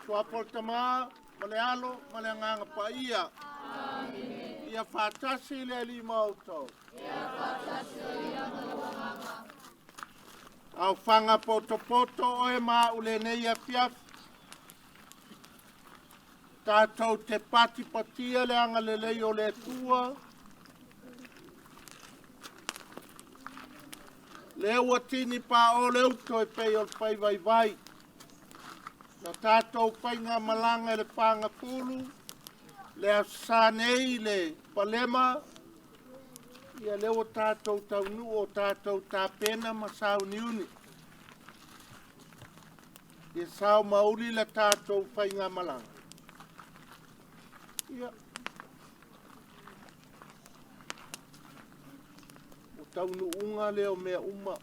Suafa o le Tama ma le Alo ma le Agaga Paia. Amene. Ia faatasi le Alii ma outou. Ia faatasi ai ma lou agaga. Aofaga potopoto oe ma au lenei afiafi. Tatou te patipatia le agalelei o le Atua. Lea ua tini pao le uto e pei o le fai vaivai. Na tatou faigamalaga i le Fagafulu, le Aso Sa nei le Palema, ia lea ua tatou taunuu o tatou tapena ma sauniuni. Ia sao ma uli la tatou faigamalaga. Ia, o taunuuga lea o mea uma.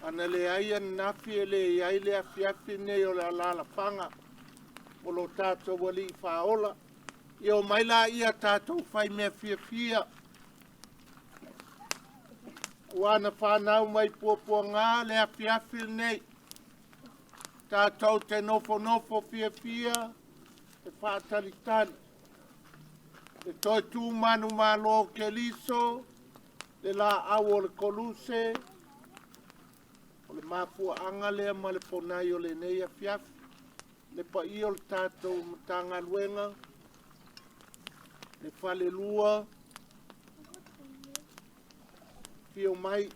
Ana leai ananafi e le i ai le afiafi lenei o le alaalafaga o lo tatou Alii Faaola. Ia omai laia tatou fai mea fiafia. Ua na fanau mai puapuaga le afiafi lenei. Tatou te nofonofo fiafia e faatalitali. Le toe tu manumalo o Keriso, le laau o le koluse, o le mafuaaga lea ma le ponai o lenei afiafi. Le paia o le tatou Matagaluega, le falelua, afio mai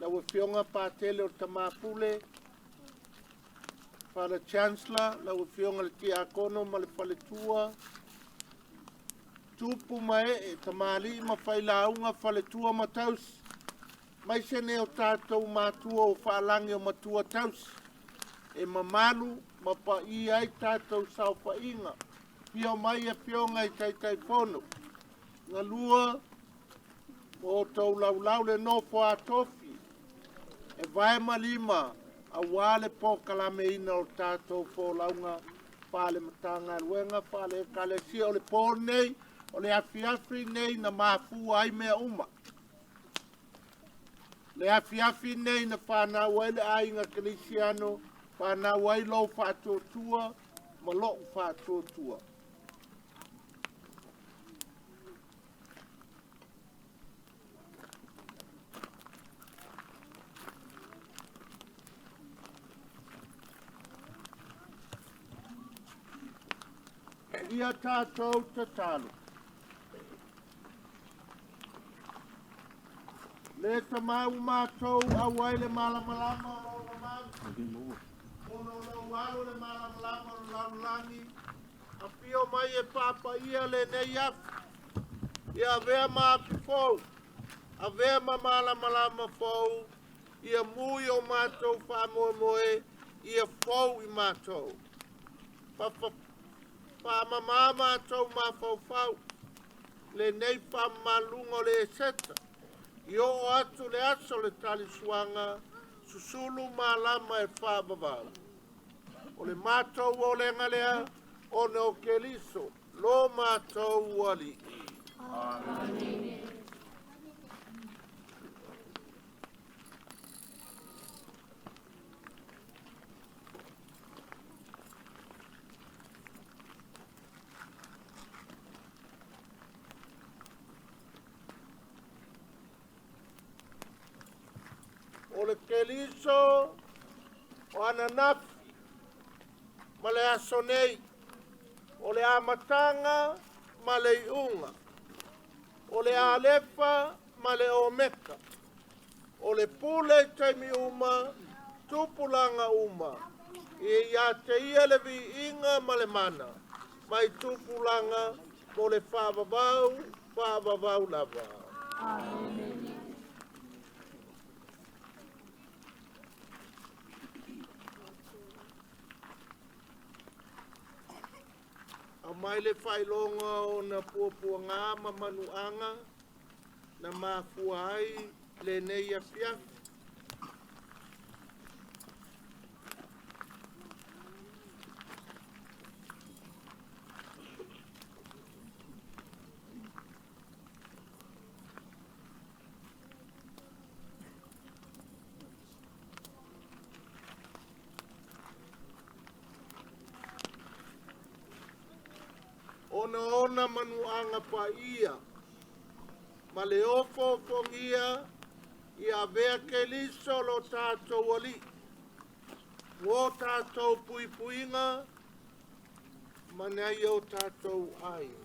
lau Afioga Patele o le Tama Pule, Father Chancellor, lau Afioga le Tiakono ma le Faletua, tupu ma ee, tamalii ma failauga, faletua ma tausi, maise nei o tatou matua o faalagi o matua tausi, e mamalu ma paia ai tatou saofaiga. Afio mai afioga i Taitaifono, galua ma outou laulau le nofo a tofi, e vae ma lima aua le pokalameina o tatou folauga faale-Matagaluega, faale-Ekalesia. O le po lenei, o le afiafi lenei na mafua ai mea uma. Le afiafi lenei na fanau ai le aiga kerisiano, fanau ai lou faatuatua ma lou faatuatua. Ia tatou tatalo. Le Tama ua matou auai le malamalama o lou mamalu, ona o lou alo le malamalama o le lalolagi, afio mai e faapaia lenei afi, ia avea ma afi fou, avea ma malamalama fou, ia mu i o matou faamoemoe, ia fou i matou. Faamama matou mafaufau, lenei faamamaluga o le Eseta, i oo atu le aso o le talisuaga, susulu malama e faavavau. O le matou olega lea, ona o Keriso, lo matou Alii. Amene. O le Keriso o ananafi ma le aso nei, o le amataga ma le iuga, o le Alefa ma le Omeka, o le pule i taimi uma, tupulaga uma, e ia te ia le viiga ma le mana, mai tupulaga mo le faavavau, faavavau lava. Amene. Aumai le faailoga o ona puapuaga ma manuaga na mafua ai lenei afiafi. Ona ona manuaga paia, ma le ofoofogia ia avea Keliso lo tatou Alii, mo tatou puipuiga ma nai o tatou aiga.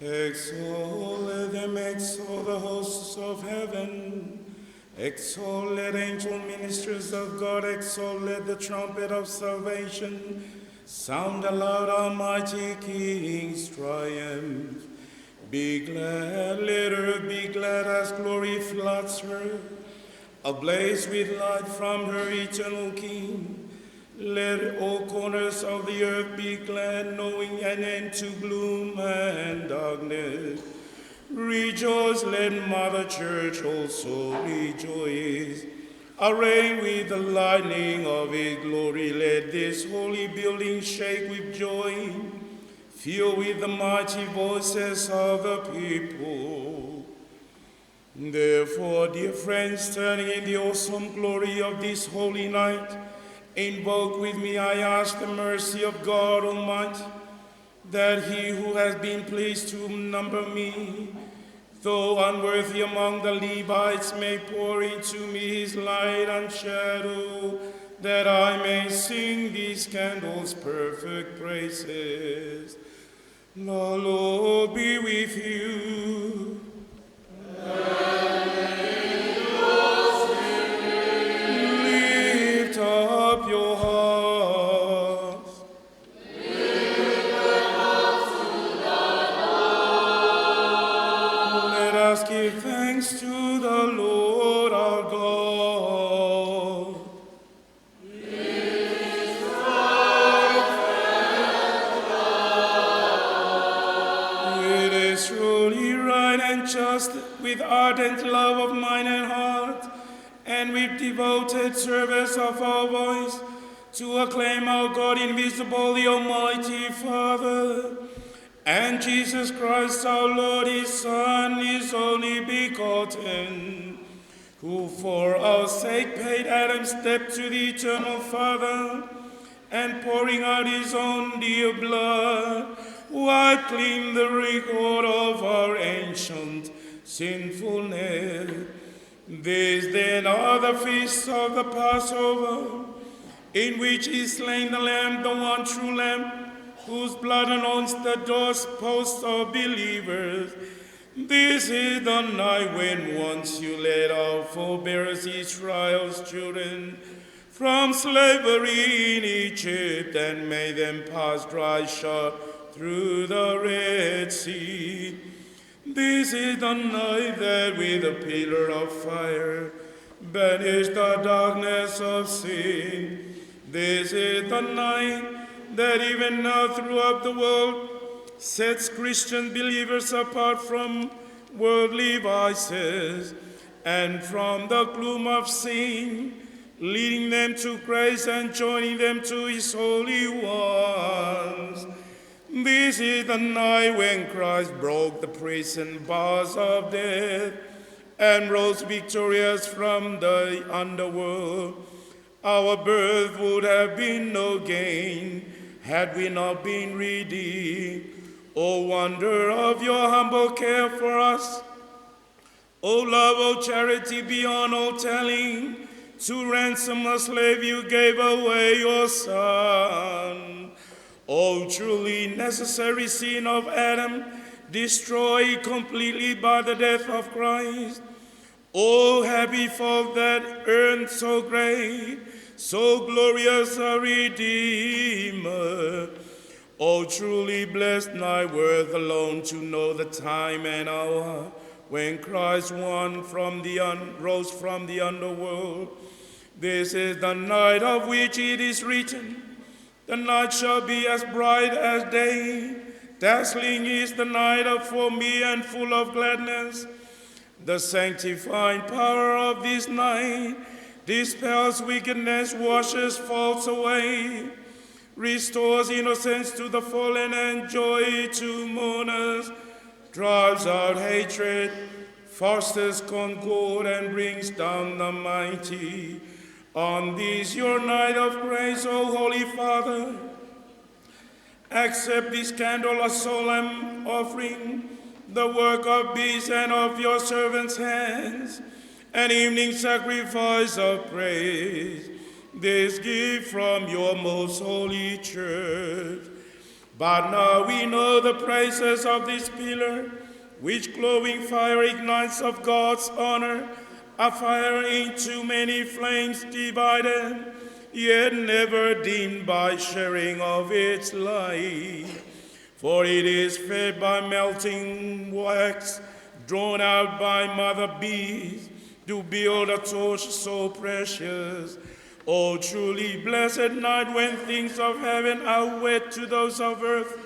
Exalt, let them exalt the hosts of heaven. Exalt, let angel ministers of God exalt, let the trumpet of salvation sound aloud, our mighty King's triumph. Be glad, let earth be glad as glory floods her, ablaze with light from her eternal King. Let all corners of the earth be glad, knowing an end to gloom and darkness. Rejoice, let Mother Church also rejoice. Arrayed with the lightning of His glory, let this holy building shake with joy, filled with the mighty voices of the people. Therefore, dear friends, turning in the awesome glory of this holy night, invoke with me, I ask the mercy of God Almighty, that he who has been pleased to number me, though unworthy among the Levites, may pour into me his light and shadow, that I may sing these candles' perfect praises. The Lord be with you. And with your spirit. Lift up your hearts. Lift them up to the Lord. Let us give thanks to the Lord our God. It is right and just. It is truly right and just, with ardent love of mind and heart, and with devoted service of our voice, to acclaim our God invisible, the Almighty Father, and Jesus Christ our Lord, his Son, his only begotten, who for our sake paid Adam's debt to the eternal Father, and pouring out his own dear blood, wiped clean the record of our ancient sinfulness. These then are the feasts of the Passover, in which is slain the Lamb, the one true Lamb, whose blood anoints the doorposts of believers. This is the night when once you led our forebears, Israel's children, from slavery in Egypt, and made them pass dry shod through the Red Sea. This is the night that with a pillar of fire banished the darkness of sin. This is the night that even now throughout the world sets Christian believers apart from worldly vices and from the gloom of sin, leading them to grace and joining them to his holy ones. This is the night when Christ broke the prison bars of death and rose victorious from the underworld. Our birth would have been no gain had we not been redeemed. O wonder of your humble care for us, O love, O charity beyond all telling, to ransom a slave you gave away your son. O truly necessary sin of Adam, destroyed completely by the death of Christ. O happy fault that earned so great, so glorious a Redeemer. O truly blessed night, worth alone to know the time and hour when Christ won from the rose from the underworld. This is the night of which it is written, the night shall be as bright as day. Dazzling is the night for me and full of gladness. The sanctifying power of this night dispels wickedness, washes faults away, restores innocence to the fallen and joy to mourners, drives out hatred, fosters concord, and brings down the mighty. On this your night of grace, O Holy Father, accept this candle a solemn offering, the work of peace and of your servants' hands, an evening sacrifice of praise, this gift from your most holy church. But now we know the praises of this pillar, which glowing fire ignites of God's honor, a fire into many flames divided, yet never dimmed by sharing of its light. For it is fed by melting wax, drawn out by mother bees, to build a torch so precious. O truly blessed night when things of heaven are wed to those of earth,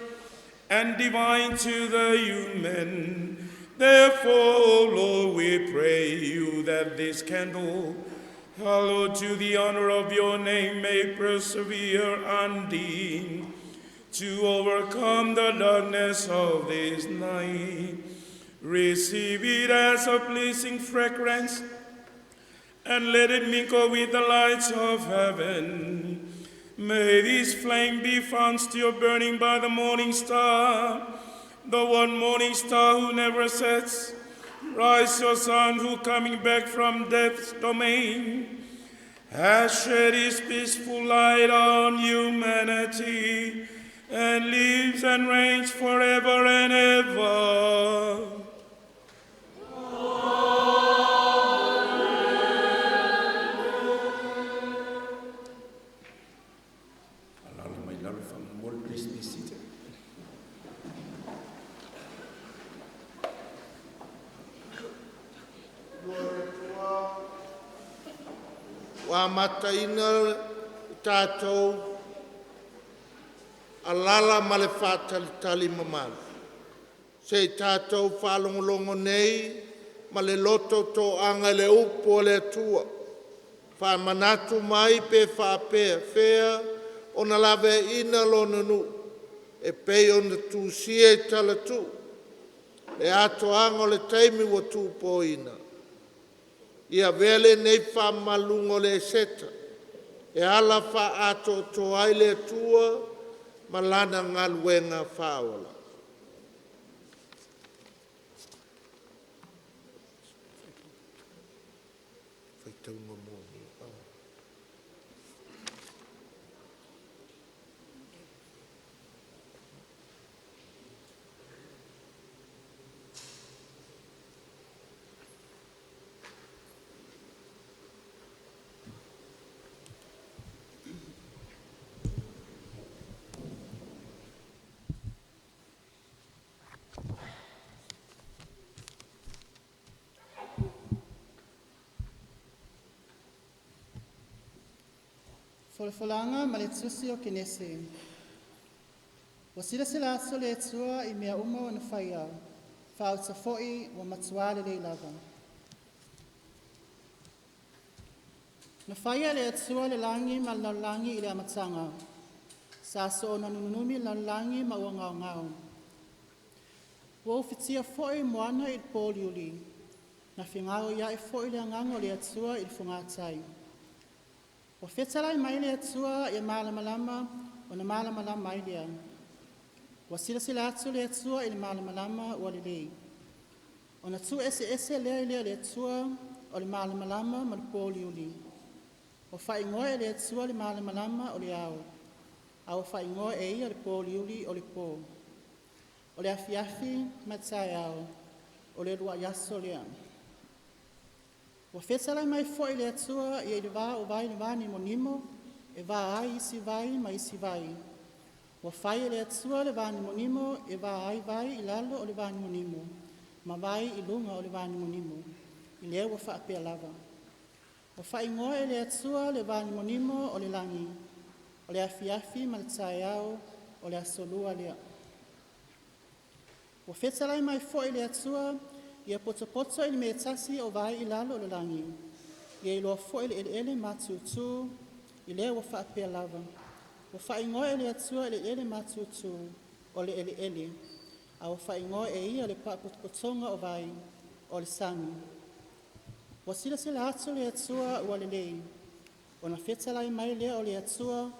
and divine to the human. Therefore, O Lord, we pray you that this candle, hallowed to the honor of your name, may persevere undimmed, to overcome the darkness of this night. Receive it as a pleasing fragrance, and let it mingle with the lights of heaven. May this flame be found still burning by the morning star, the one morning star who never sets. Rise your Son, who coming back from death's domain has shed his peaceful light on humanity, and lives and reigns forever and ever. Please be seated. Ua amataina i tatou alala ma le faatalitali mamalu. Se i tatou faalogologo nei ma le loto toaga i le upu a le Atua. Faamanatu mai pe faapea fea ona laveaiina lona nuu e pei ona tusia i talatuu le atoaga o le taimi ua tupoina. Ia avea lenei faamamaluga o le Eseta e ala faaatoatoa ai le Atua ma Lana galuega faaola. Faitauga muamua. Folafolaga ma le Tusi o Kenese. Ua silasila atu le Atua i mea uma ua na faia, faauta fo'i ua matuā lelei lava. Na faia e le Atua le lagi ma le lalolagi i le amataga. Sa soona nununumi le lalolagi ma ua gaogao. Ua ufitia fo'i moana i le pōuliuli. Na fegaoia'i fo'i le Agaga o le Atua i le fogātai. Ua fetalai mai le Atua ia malamalama, ona malamalama ai lea. Ua silasila atu le Atua i le malamalama ua lelei. Ona tuueseese lea le Atua o le malamalama ma le pōuliuli. Ua faaigoa e le Atua le malamalama o le ao, a ua faaigoa e ia le pōuliuli o le pō. O le afiafi ma le taeao, o le uluai aso lea. Ua fetalai mai foi le Atua ia i le va o vai le vanimonimo, e va ai isi vai ma isi vai. Ua fai e le Atua le vanimonimo e va ai vai i lalo o le vanimonimo, ma vai i luga o le vanimonimo. I lea ua faapea lava. Ua faaigoa e le Atua le vanimonimo o le lagi. O le afiafi ma le taeao, o le asolua lea. Ua fetalai mai foi le Atua ia potopoto i le mea tasi o vai i lalo o le lagi, ia iloa foi le eleele matutu, i lea ua faapea lava. Ua faaigoa e le Atua le eleele matutu o le eleele, a ua faaigoa e ia le faapotopotoga o vai o le sami. Ua silasila atu le Atua ua lelei, ona fetalai mai lea o le Atua,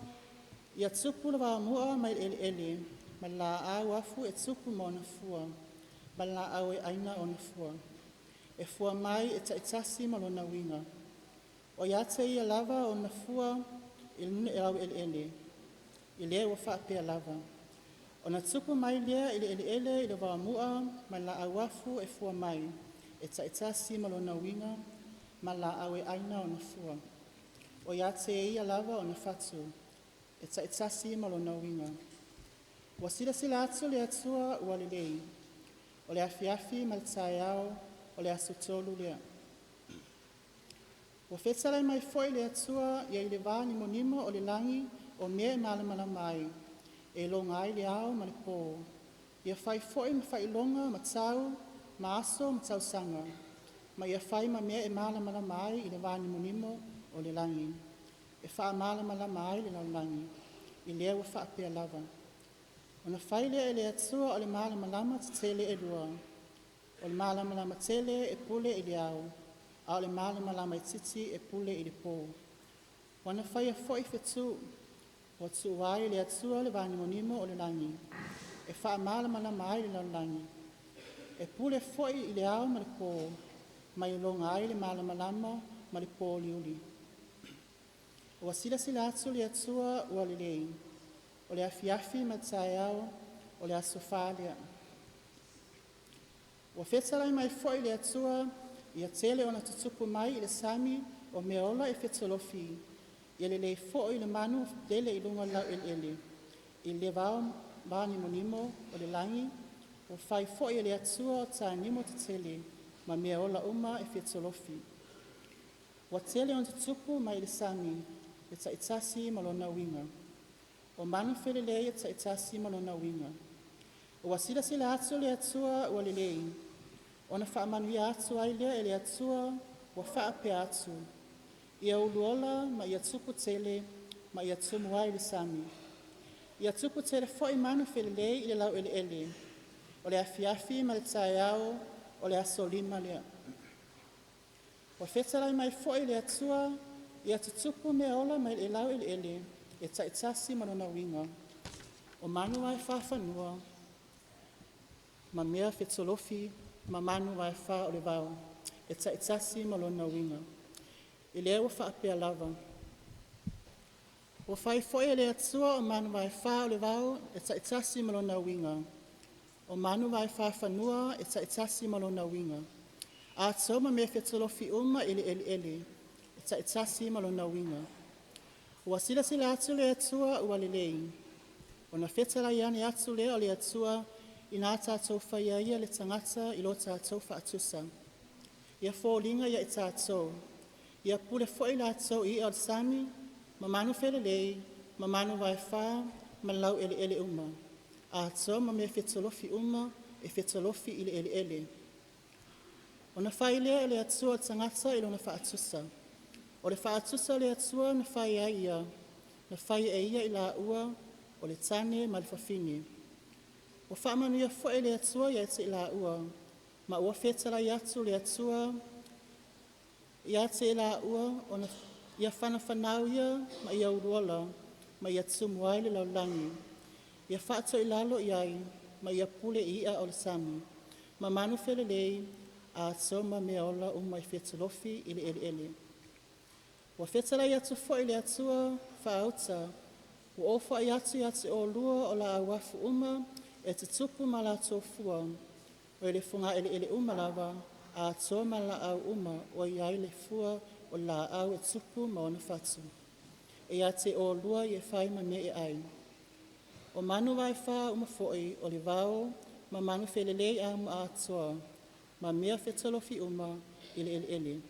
ia tupu le vaomu'a mai le eleele, ma le laau afu e tupu ma ona fua, ma le laau e aina ona fua. E fua mai e taitasi ma lona uiga. O ia te ia lava ona fua i luga o le laueleele, i lea ua faapea lava. Ona tupu mai lea i le eleele i le vaomu'a ma le laau afu e fua mai, e ta'itasi ma lona uiga, ma le laau e aina ona fua. O ia te ia lava ona fatu, e ta'itasi ma lona uiga. Ua silasila atu le Atua ua lelei. O le afiafi ma le taeao, o le aso tolu lea. Ua fetalai mai foi le Atua i ai le va nimonimo o le lagi o mea e malamalama ai, e iloga ai le ao ma le po. Ia fai foi ma faailoga ma tau ma aso ma tausaga, ma ia fai ma mea e malamalama ai i le va nimonimo o le lagi, e faamalamalama ai le lalolagi. I lea ua faapea lava. Ona fai lea e le Atua o le malamalama tetele e lua. O le malamalama tele e pule i le ao, a o le malamalama itiiti e pule i le po. Ua na faia foi fetu, ua tuu ai e le Atua le vanimonimo o le lagi, e faamalamalama ai le lalolagi. E pule foi i le ao ma le po, ma iloga ai le malamalama ma le pōuliuli. Ua silasila atu le Atua ua lelei. O le afiafi ma le taeao, o le aso fā lea. Ua fetalai mai foi le Atua, ia tele ona tutupu mai i le sami o meaola e fetolofi, ia lelei foi le manu lele i luga o le laueleele, i le vao vanimonimo o le lagi. Ua fai foi e le Atua o taenimo tetele ma meaola uma e fetolofi. Ua tele ona tutupu mai le sami, e ta'itasi ma lona uiga. O manu felelei e ta'itasi ma lona uiga. Ua silasila atu le Atua ua lelei. Ona faamanuia atu ai lea e le Atua, ua faapea atu, Ia uluola ma ia tupu tele ma ia tumu ai le sami. Ia tupu tele foi manu felelei i le laueleele. O le afiafi ma le taeao, o le aso lima lea. Ua fetalai mai foi le Atua, ia tutupu meaola mai le laueleele e ta'itasi ma lona uiga, o manu vaefa fanua ma mea fetolofi ma manu vaefa o le vao, e ta'itasi ma lona uiga. I lea ua faapea lava. Ua fai foi e le Atua o manu vaefa o le vao e ta'itasi ma lona uiga, o manu vaefa fanua e ta'itasi ma lona uiga, atoa ma mea fetolofi uma i le eleele, e ta'itasi ma lona uiga. Ua silasila atu le Atua ua lelei. Ona fetalai ane atu lea o le Atua, ina tatou faia ia le tagata i lo tatou faatusa. Ia foliga ia i tatou, ia pule foi latou i i'a o le sami, ma manu felelei, ma manu vaefa, ma le laueleele uma, atoa ma mea fetolofi uma e fetolofi i le eleele. Ona fai lea e le Atua o le tagata i lona faatusa. O le faatusa o le Atua na fai ai ia, na faia e ia i laua, o le tane ma le fafine. Ua faamanuia foi le Atua ia te i laua, ma ua fetalai atu le Atua ia te i laua, ona ia fanafanau ia ma ia uluola, ma ia tumu ai le lalolagi. Ia faatoilalo i ai, ma ia pule i i'a o le sami, ma manu felelei, atoa ma meaola uma e fetolofi i le eleele. Ua fetalai atu foi le Atua faauta, ua ou foai atu ia te olua o laau afu uma e tutupu ma latou fua, o le fogaeleele uma lava, atoa ma laau uma o i ai le fua o le laau e tupu ma ona fatu. E ia te olua ia fai ma mea e ai. O manu vaefa uma foi o le vao ma manu felelei a atoa, ma mea fetolofi uma i le eleele.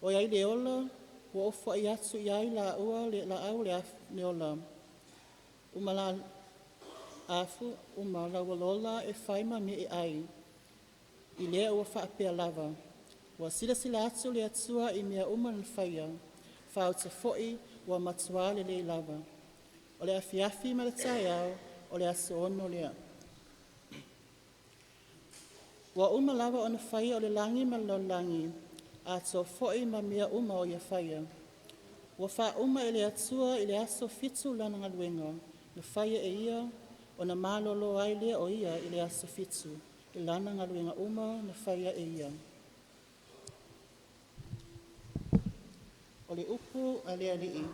O ai le ola, ua ou foai atu i ai laua le laau le, le ola. Uma la afu uma lauolola e fai ma mea e ai. I lea ua faapea lava. Ua silasila atu le Atua i mea uma na faia. Faauta foi ua matua lelei lava. O le afiafi ma le taeao, o le aso 6 lea. Ua uma lava ona faia o le lagi ma le lalolagi, atoa foi ma mea uma o ia faia. Ua faauma e le Atua i le aso fitu lana galuega, na faia e ia, ona malolo ai lea o ia i le aso fitu, i lana galuega uma na faia e ia. O le upu a le Alii.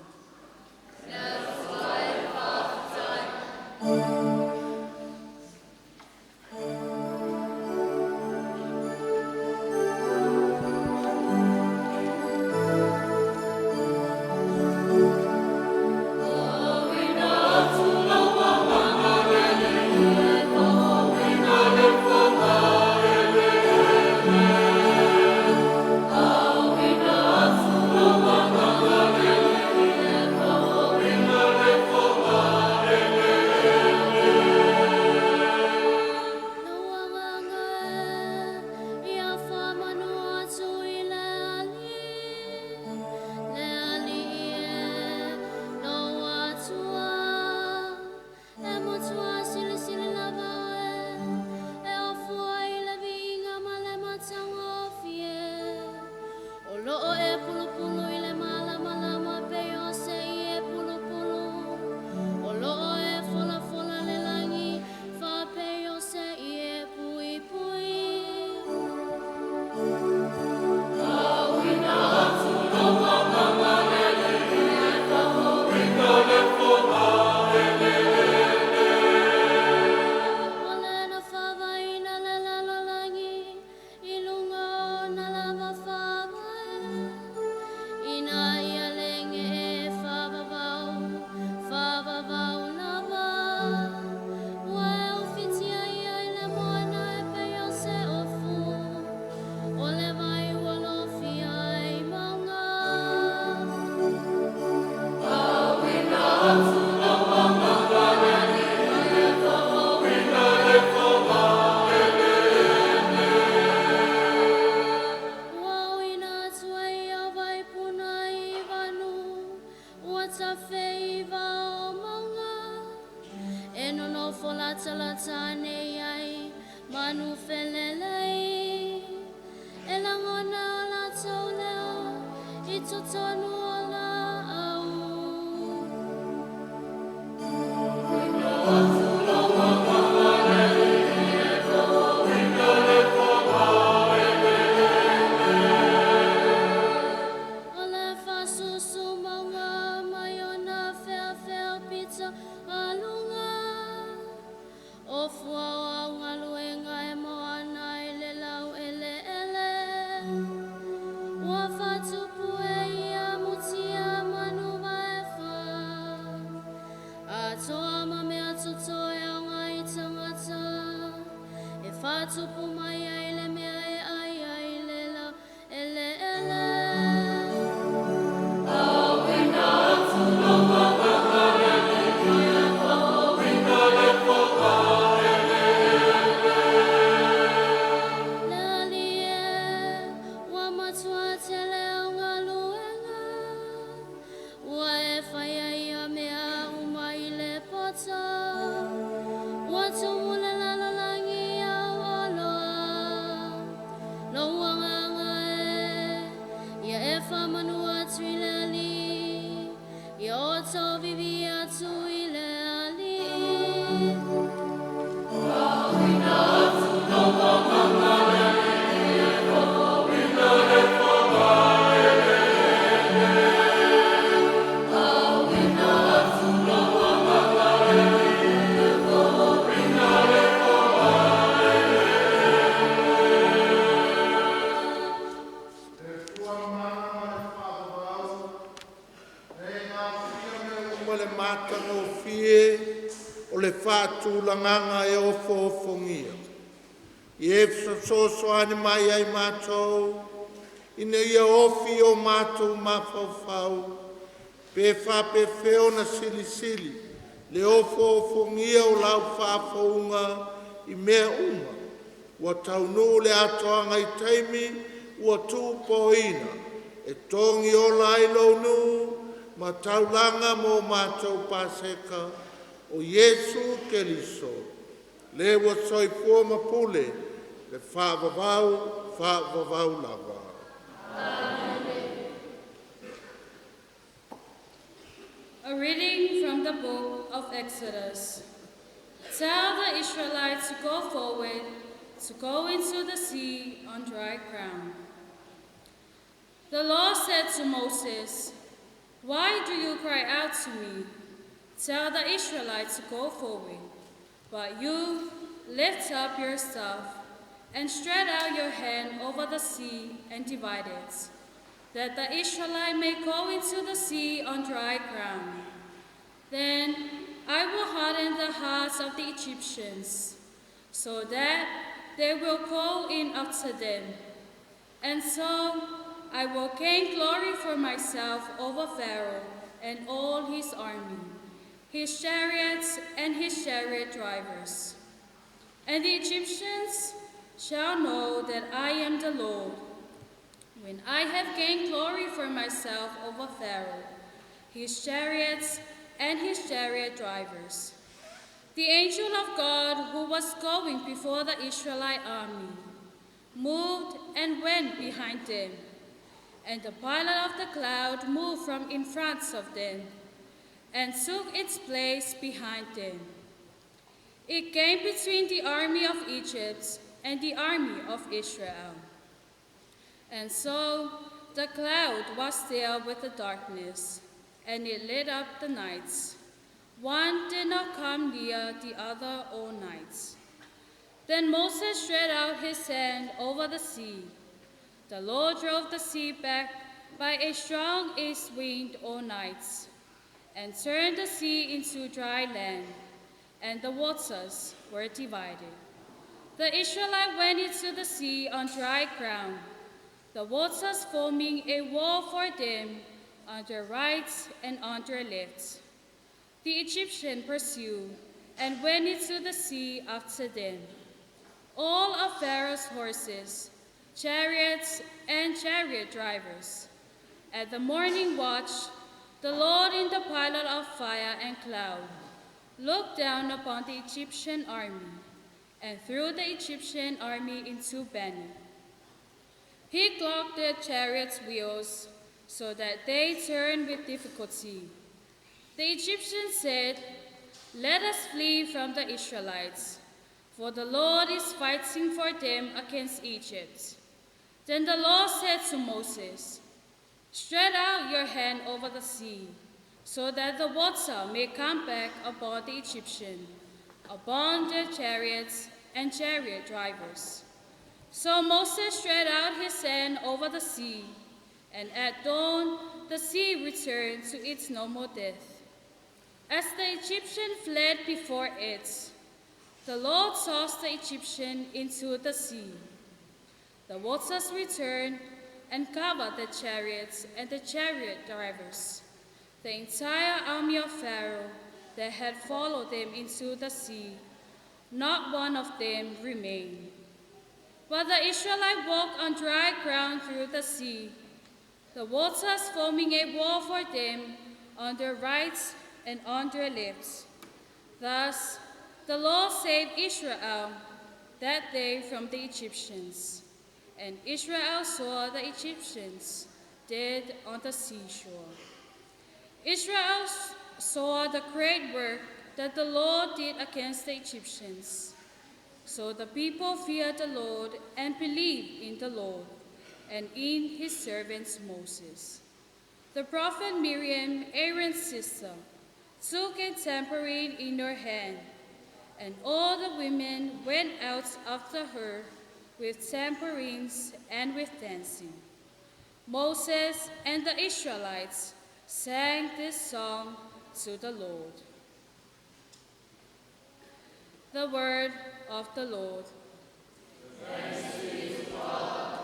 tane ai manu felelei e lagona o latou leo i totonu o laau. O le faasusumauga mai ona feafea pito aluga o fua o au galuega e moana i le laueleele ua faatupu e ia mutia manu vaefa atoa ma mea toto e aoga i tagata e faatupu mai ai le mea e ai ai le laueleele. Le Alii e, ua matua tele au galuega, ua e faia ia mea uma i le poto, ua tumu le lalolagi i au oloa. Lou Agaga e, ia e faamanu atu i le Alii, ia outou viviia atu i le Alii. Le Atua mana ma le faavavau, e gaofia mea uma i le matagofie o le faatulagaga e ofoofogia. Ia e fesoasoani mai ia i matou, ina ia ofi i o matou mafaufau pe faapefea ona silisili le ofoofogia o lau faafouga i mea uma, ua taunuu i le atoaga i taimi ua tuupoaina e togiola ai lou nuu ma taulaga mo matou Paseka, o Iesu Keriso, le ua soifua ma pule i le faavavau, faavavau lava. A reading from the book of Exodus. Tell the Israelites to go forward, to go into the sea on dry ground. The Lord said to Moses, "Why do you cry out to me? Tell the Israelites to go forward. But you lift up your staff and stretch out your hand over the sea and divide it, that the Israelite may go into the sea on dry ground. Then I will harden the hearts of the Egyptians, so that they will go in after them. And so I will gain glory for myself over Pharaoh and all his army, his chariots and his chariot drivers. And the Egyptians shall know that I am the Lord, when I have gained glory for myself over Pharaoh, his chariots and his chariot drivers." The angel of God who was going before the Israelite army moved and went behind them, and the pillar of the cloud moved from in front of them and took its place behind them. It came between the army of Egypt and the army of Israel. And so the cloud was there with the darkness, and it lit up the night. One did not come near the other all night. Then Moses stretched out his hand over the sea. The Lord drove the sea back by a strong east wind all night, and turned the sea into dry land, and the waters were divided. The Israelites went into the sea on dry ground, the waters forming a wall for them on their right and on their left. The Egyptians pursued and went into the sea after them. All of Pharaoh's horses, chariots, and chariot drivers. At the morning watch, the Lord in the pillar of fire and cloud looked down upon the Egyptian army. and threw the Egyptian army into panic. He clogged their chariots' wheels so that they turned with difficulty. The Egyptians said, "Let us flee from the Israelites, for the Lord is fighting for them against Egypt." Then the Lord said to Moses, "Stretch out your hand over the sea, so that the water may come back upon the Egyptian, upon their chariots and chariot drivers." So Moses stretched out his hand over the sea, and at dawn the sea returned to its normal depth. As the Egyptian fled before it, the Lord tossed the Egyptian into the sea. The waters returned and covered the chariots and the chariot drivers, the entire army of Pharaoh that had followed them into the sea. Not one of them remained. But the Israelites walked on dry ground through the sea, the waters forming a wall for them on their right and on their left. Thus, the Lord saved Israel that day from the Egyptians, and Israel saw the Egyptians dead on the seashore. Israel saw the great work that the Lord did against the Egyptians. So the people feared the Lord and believed in the Lord and in his servant Moses. The prophet Miriam, Aaron's sister, took a tambourine in her hand, and all the women went out after her with tambourines and with dancing. Moses and the Israelites sang this song to the Lord. The word of the Lord. Thanks be to God.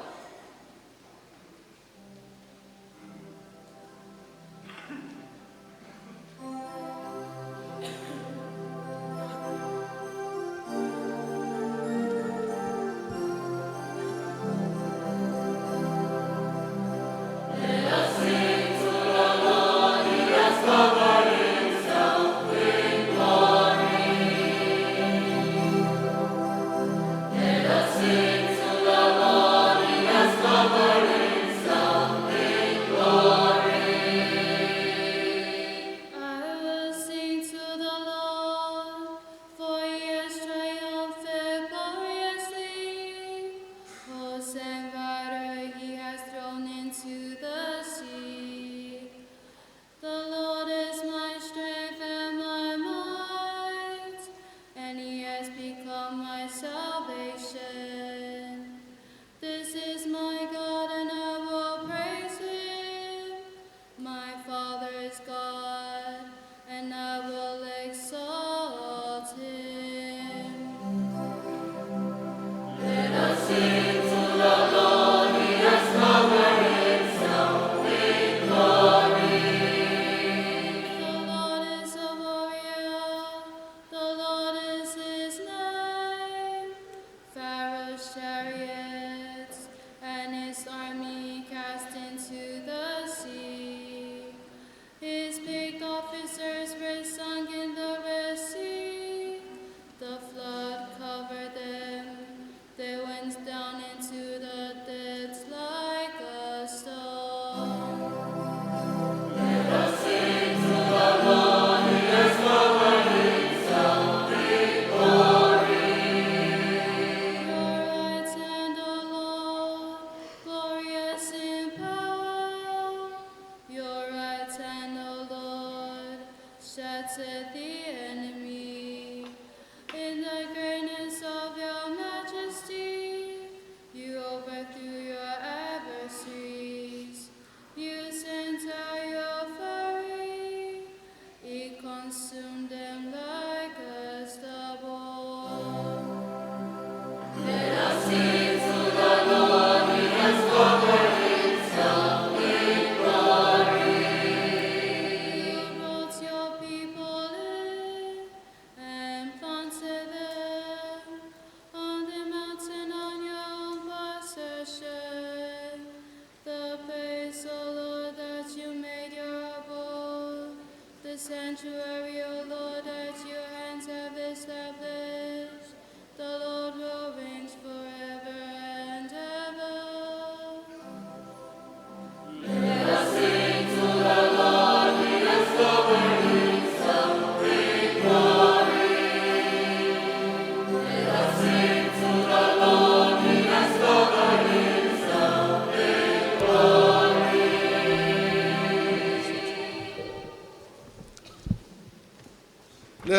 Sanctuary, O Lord, that your hands have established. The Lord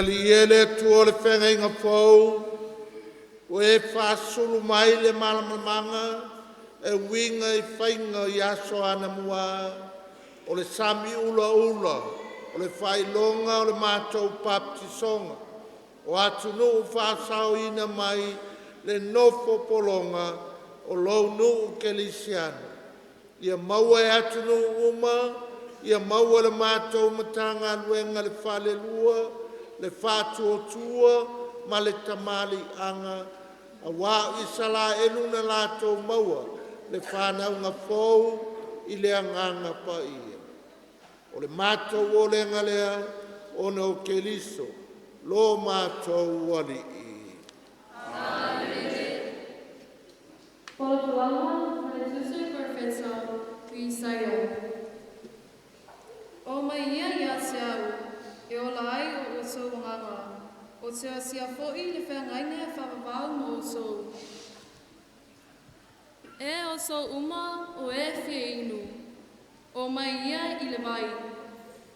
Le Alii e le Atua o le feagaiga fou, ua e faasulu mai le malamalamaaga e uiga i faiga i aso anamua, o le sami ulaula o le faailoga o le matou papatisoga, o atunuu faasaoina mai le nofo pologa o Lou nuu kerisiano. Ia maua e atunuu uma, ia maua e le matou Matagaluega le Falelua, le Faatuatua ma le Tamaliiaga, auā o Isaraelu na latou maua le fanauga fou i le Agaga Paia. O le matou olega lea ona o Keriso, lo matou Alii. Folafolaga a le Tusi a le Perofeta o Isaia. O mai ia ia te au, e ola ai o outou agaga, ou te asia foi le feagaiga e faavavau mo outou. E outou uma o e fia inu, o mai ia i le vai,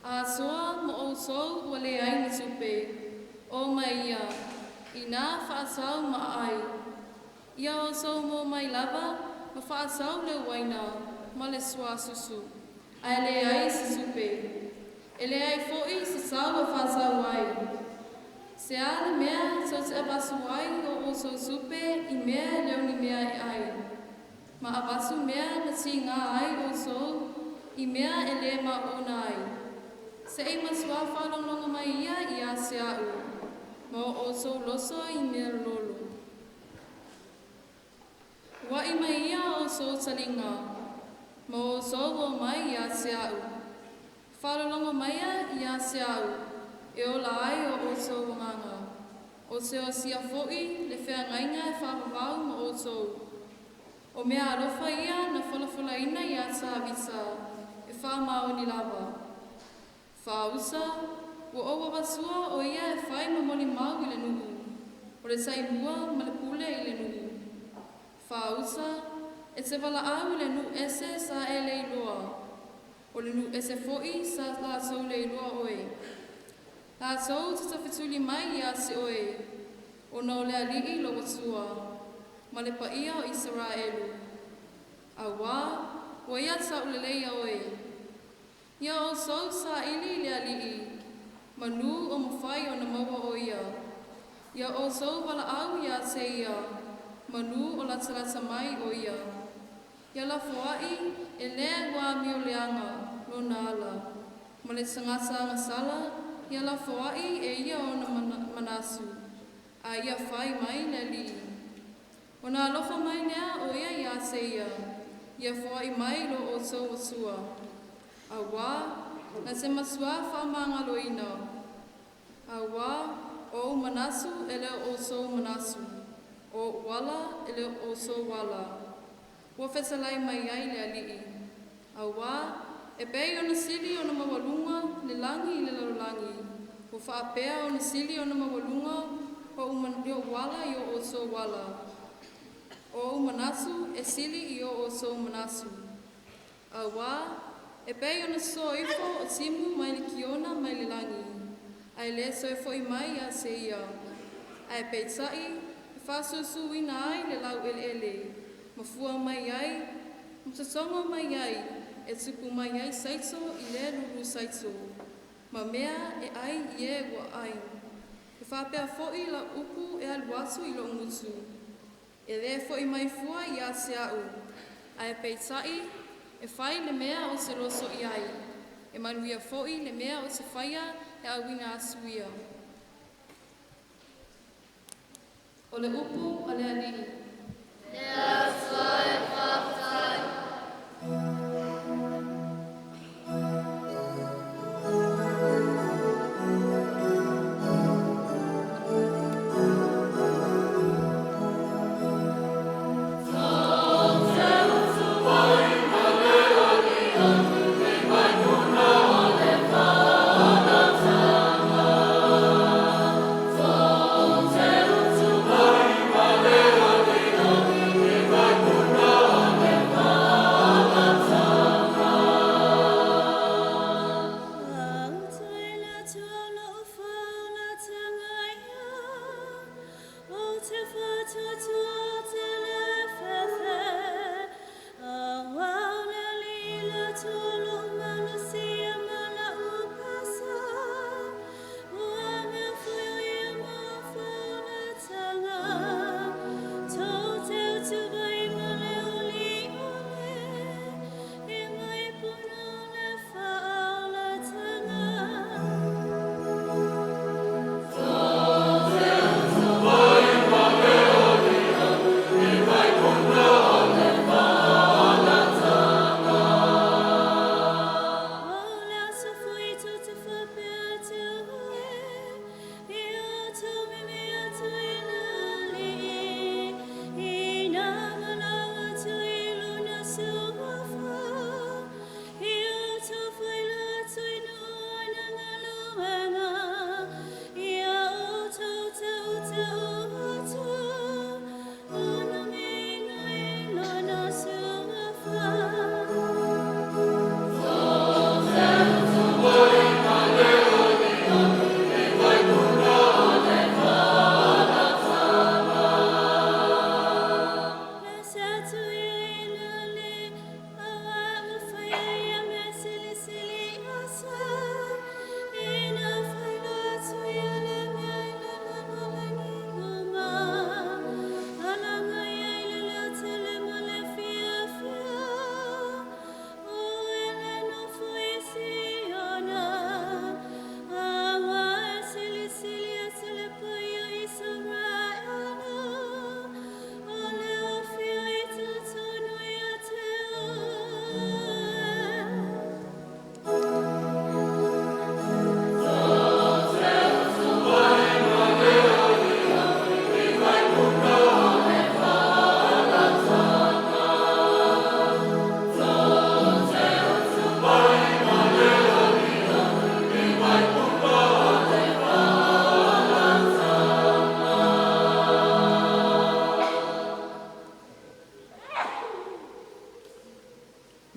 a atoa mo outou ua leai ni tupe, o mai ia, inā faatau ma aai. Ia outou mo mai lava ma faatau le uaina ma le suasusu, ae leai se tupe. E leai foi se tau e faatau ai. Se a le mea tou te avatu ai o outou tupe i mea e le o ni mea e ai, ma avatu mea na tiga ai outou i mea e le maona ai. Se i matua faalogologo mai ia ia te a'u, ma o outou loto i mea lololo. Ua'i mai ia o outou taliga, ma o outou o mai ia te a'u. Faalologo mai ia te a'u, e ola ai o outou agaga. Ou te asia foi le feagaiga e faavavau mo outou. O mea alofa ia na folafolaina iā Tavita, e faamaoni lava. Faausa, ua ou avatua o ia e fai ma molimau i le nuu, o le taimua ma le pule i le nuu. Faausa, e te valaau i le nuu ese sa e le iloa, o le nuu ese foi sa latou le iloa oe. Latou te tafetuli mai ia te oe, ona o le Alii lou Atua, ma le paia o Isaraelu. Auā, ua ia tauleleia oe. Ia outou saili i le Alii, manu o mafai ona maua o ia. Ia outou valaau ia te ia, manu o latalata mai o ia. Ia lafoai e le ua amioleaga lona ala, ma le tagata agasala, ia lafoai e ia ona manatu, a ia fai mai le Alii. Ona alofa mai lea o ia ia te ia, ia foai mai lo outou Atua. Auā, na te matua faamagaloina. Auā, o ou manatu e le o outou manatu, o ou ala e le o outou ala. Ua fetalai mai ai le Alii. Auā, e pei ona sili ona maualuga le lagi i le lalolagi, ua faapea ona sili ona maualuga o ou ala i o outou ala. O ou manatu e sili i o outou manatu. Auā, e pei ona sosoo ifo o timu mai le kiona mai le lagi, ae le toe fo'i mai ia te ia. Ae peitai, e faasusuina ai le laueleele, ma fua mai ai, ma totogo mai ai, e tupu mai ai saito i le lulu saito, ma mea e ai i e ua ai. E faapea foi lau upu e alu atu i lo'u gutu. E le fo'i mai fua ia te a'u, ae peitai, e fai le mea ou te loto i ai, e manuia foi le mea ou te faia e auina atu ia. O le upu a le Alii. Le Atua e faafetai.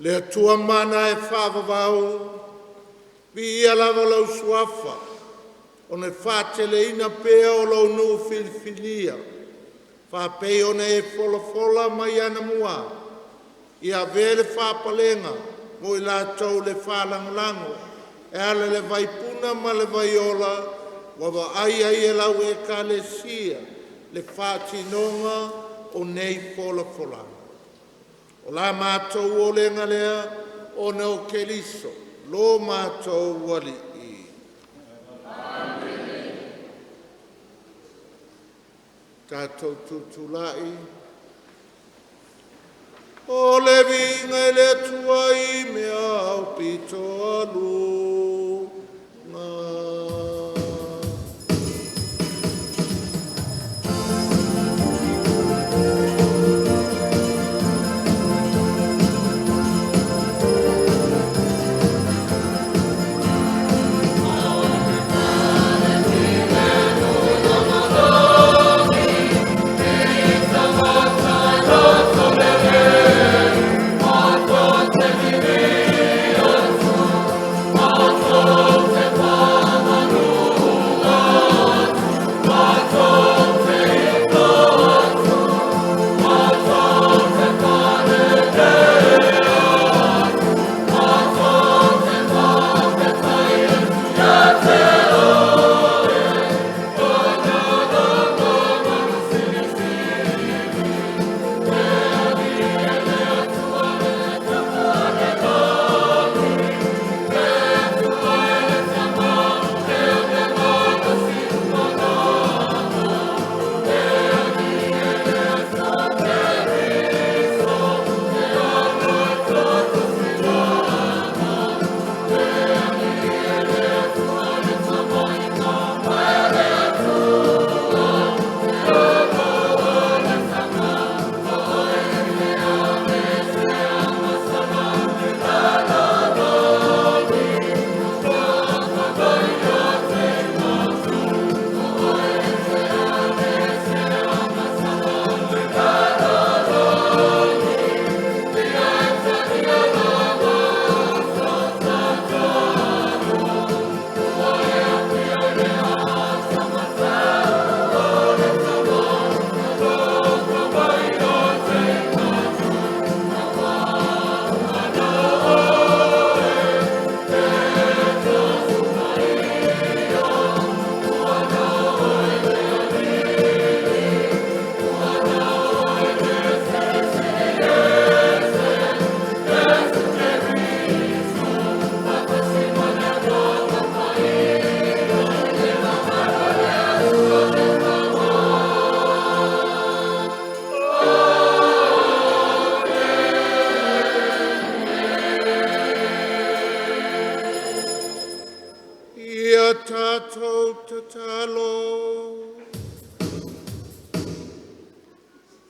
Le Atua mana e faavavau, viia lava lou suafa ona e faateleina pea o lou nuu filifilia faapei ona e folafola mai anamua ia avea le faapalega mo i latou le faalagolago e ala i le vaipuna ma le vaiola ua vaai ai e lau Ekalesia le faatinoga o nei folafolaga. O la matou olega lea ona o Keriso lo matou Alii. Tatou tutulai. O le viiga i le Atua i mea aupito aluga.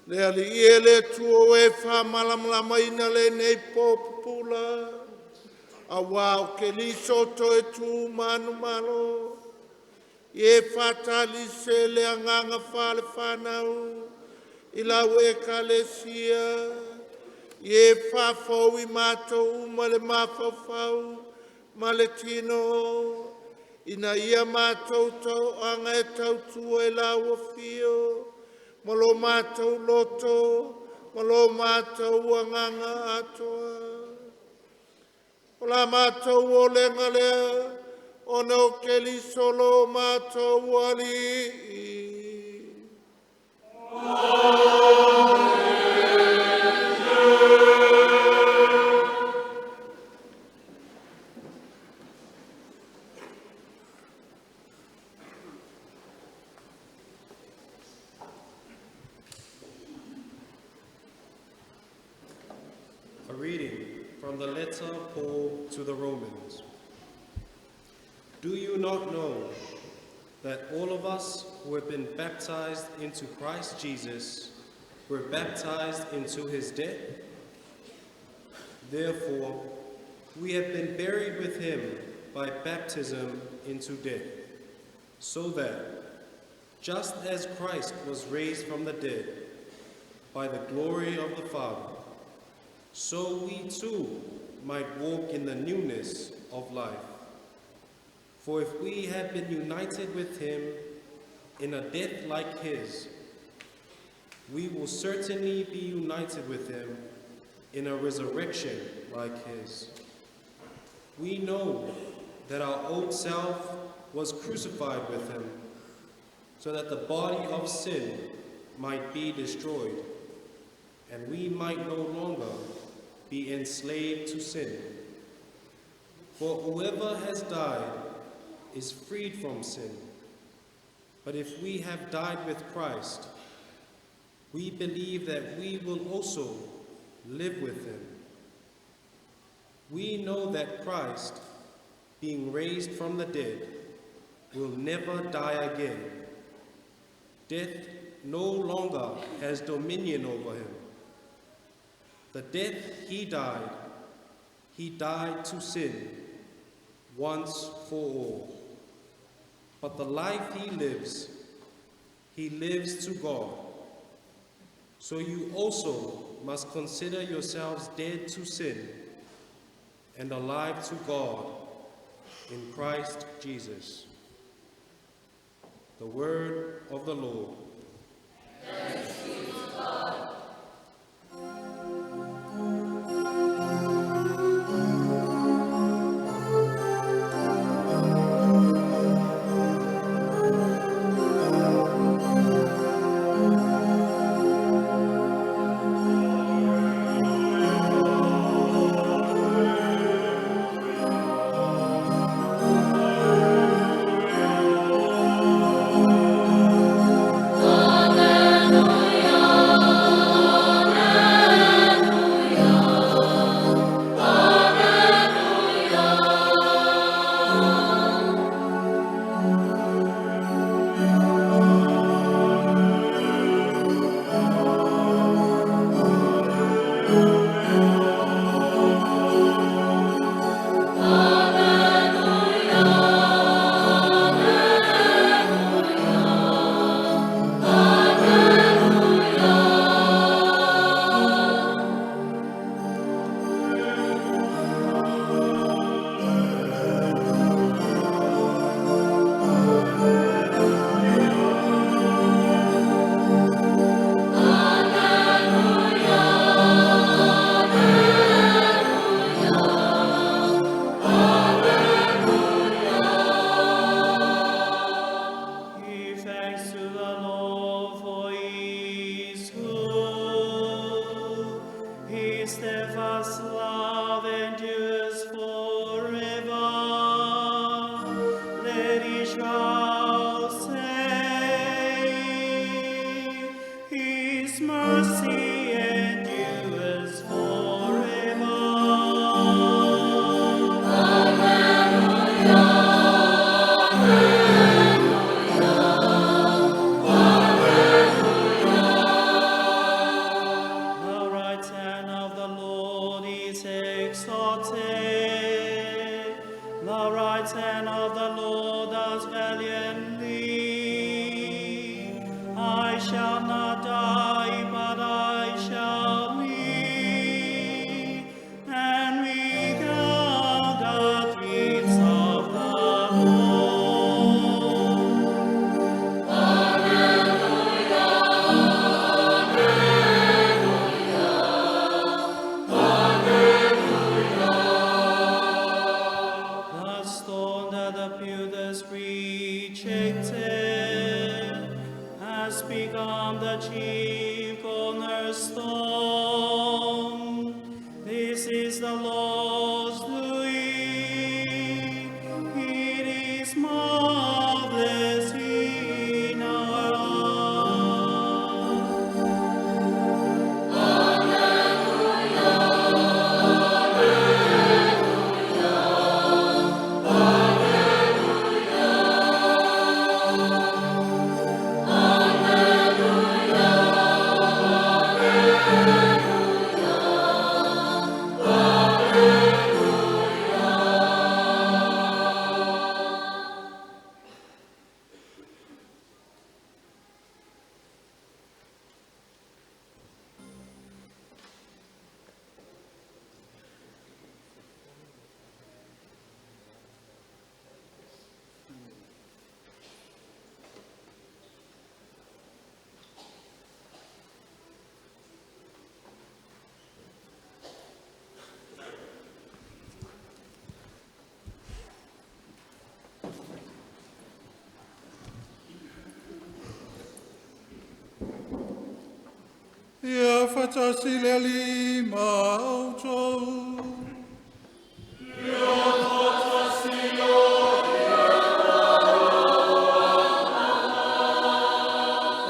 Le Alii e le Atua ua e faamalamalamaina lenei po pupula, auā o Keriso o toe tu manumalo, ia e faatalise le agaga faale-fanau i lau Ekalesia, ia e faafou i matou uma le mafaufau ma le tino, ina ia matou toaga e tautua i lau afio ma lo matou loto ma lo matou agaga atoa. O la matou olega lea, ona o Keriso lo matou Alii. A reading from the letter of Paul to the Romans. Do you not know that all of us who have been baptized into Christ Jesus were baptized into his death? Therefore, we have been buried with him by baptism into death, so that, just as Christ was raised from the dead by the glory of the Father, so we too might walk in the newness of life. For if we have been united with him in a death like his, we will certainly be united with him in a resurrection like his. We know that our old self was crucified with him, so that the body of sin might be destroyed, and we might no longer be enslaved to sin. For whoever has died is freed from sin. But if we have died with Christ, we believe that we will also live with him. We know that Christ, being raised from the dead, will never die again. Death no longer has dominion over him. The death he died to sin once for all. But the life he lives to God. So you also must consider yourselves dead to sin and alive to God in Christ Jesus. The word of the Lord. Thanks be to God. Alleluia. not die, but I shall live, and regale the deeds of the Lord. The stone that the builders rejected has become the chief cornerstone. This is the Lord's doing. It is marvelous in our eyes. Ia faatasi le Alii ma outou.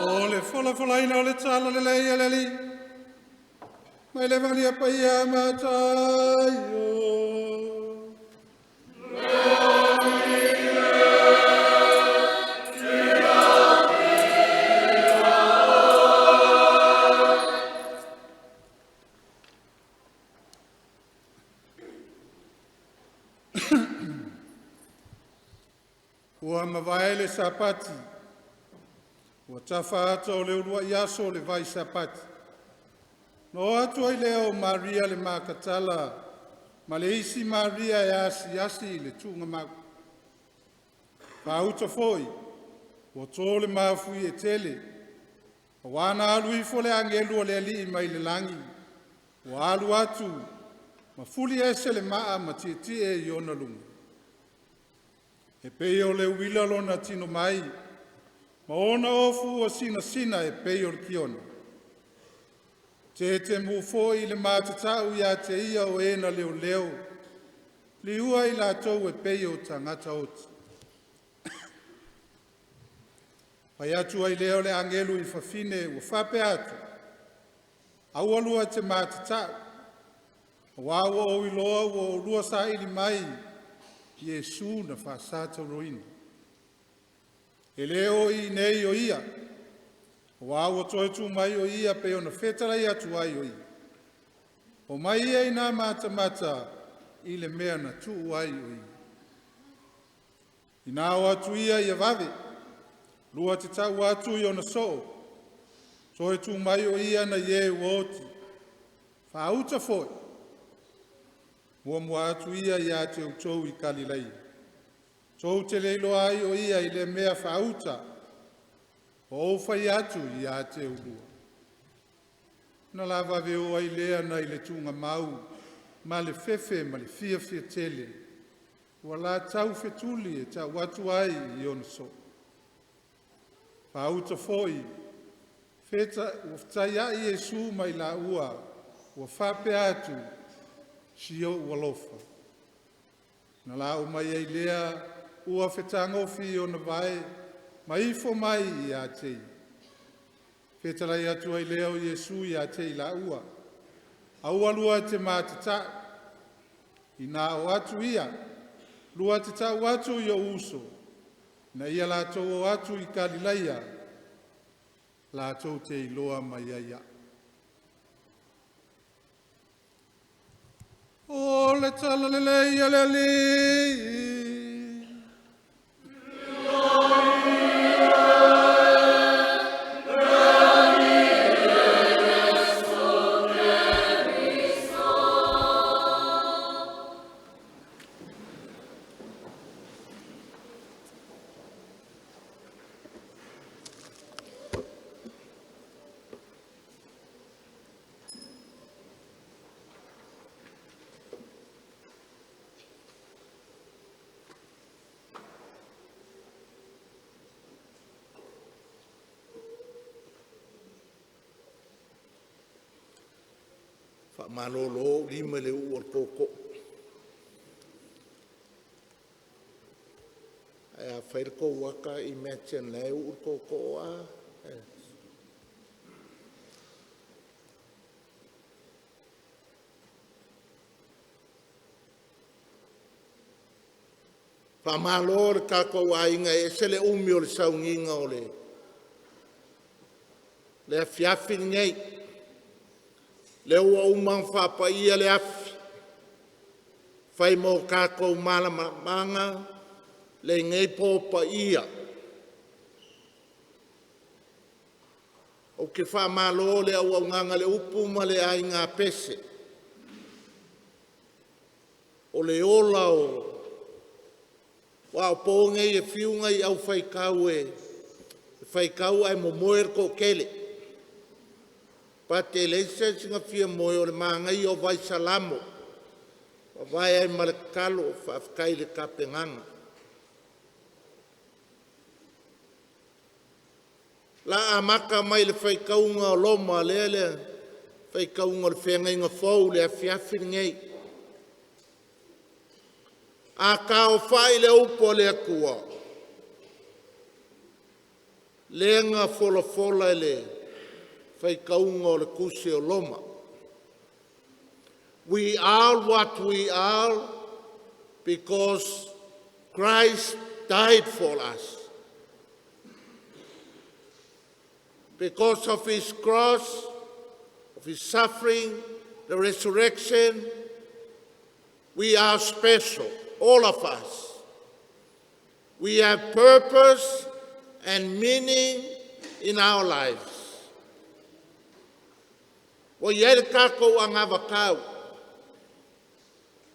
O le folafolaina o le tala lelei a le Alii. Mai le valia paia Mataio. Ua mavae le Sapati, ua tafa ata o le uluai aso o le vai Sapati. Na o atu ai lea o Maria le Makatala ma le isi Maria e asiasi i le tuugamau. Faauta foi, ua to le mafuie e tele, auā na alu ifo le agelu o le Alii mai le lagi, ua alu atu ma fuli ese le maa ma tietie i ona luga. E pei o le uila lona tino mai, ma ona ofu ua sinasina e pei o le kiona. Tete mu foi le matatau ia te ia o e na leoleo, liua i latou e pei o tagata oti. Fai atu ai lea o le agelu i fafine ua faapea atu, aua lua te matatau, auā ua ou iloa ua oulua saili mai Iesu na faasatauroina. E le o i inei o ia, auā ua toe tu mai o ia pei ona fetalai atu ai o ia. O mai ia i nā matamata i le mea na tuu ai o ia. Ina o atu ia ia vave, lua te tau atu i ona soo, toe tu mai o ia na i e ua oti. Faauta foi, muamua atu ia ia te outou i Kalileia. Tou te le iloa ai o ia i le mea faauta, o ou fai atu ia te ulua. Na lavave o ai lea nai le tuugamau ma le fefe ma le fiafia tele, ua latau fetuli e tau atu ai i ona soo. Faauta foi, feta, ua fetaiai Iesu ma i laua, ua faapea atu, si ou alofa. Na la o mai ai lea, ua fetagofi i ona vae, ma ifo mai ia te ia. Fetalai atu ai lea o Iesu ia te i laua, aua lua te matatau, ina o atu ia, lua te tau atu i ou uso, na ia latou o atu i Kalileia, latou te iloa mai ai au. O le tala lelei a le Alii. Faamalolo ou lima i le uu o le tootoo. Ae a fai le tou ata, imagine la e uu le tootoo a. Faamalo le tatou aiga e ese le umi o le sauniga o le afiafi lenei. Lea ua uma ona faapaia le afi, fai mo tatou malamalamaga lenei po paia. Ou te faamalo le auaunaga a le upu ma le aiga pese. O le ola o aua o po nei e fiu nai au faitau e faitau ae momoe le toatele. But e leai se isi na fia moe o le manaia o vae salamo, vae ai ma le tatalo faafetai i le tapenaga. O le a amata mai le faitauga o Roma lea le faitauga o le Feagaiga Fou i le afiafi lenei. A taaofai le upu a le Atua, lea na folafola i le faitauga o le tusi o Roma. We are what we are because Christ died for us. Because of his cross, of his suffering, the resurrection, we are special, all of us. We have purpose and meaning in our lives. Ua i ai le tatou anavatau.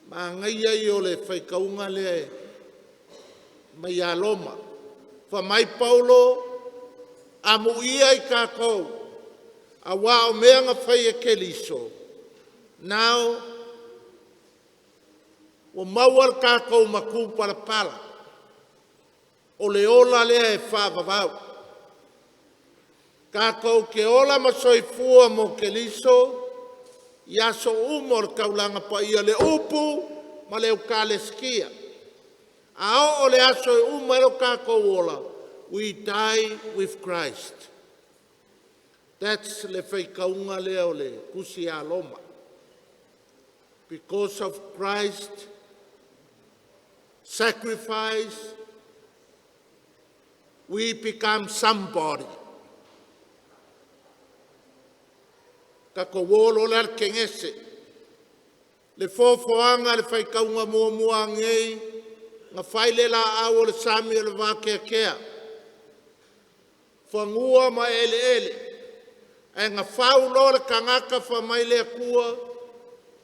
Manaia ia o le faitauga lea mai ia Roma. Fai mai Paulo, amuia i tatou, aua o mea na fai e Keriso, now ua maua le tatou matupalapala. O le ola lea e faavavau. Tatou te ola ma soifua mo Keriso i aso uma o le taulaga paia, le upu ma le Eukalesia. A oo le aso e uma ai lo tatou ola, we die with Christ. That's le faitauga lea o le tusi a Roma. Because of Christ sacrifice, we become somebody. Tatou o loa la i le Kenese, le foafoaga le faitauga muamua nei, na fai le laau o le sami o le vakeakea, fanua ma eleele, ae na fau loa le tagata fai mai le Atua,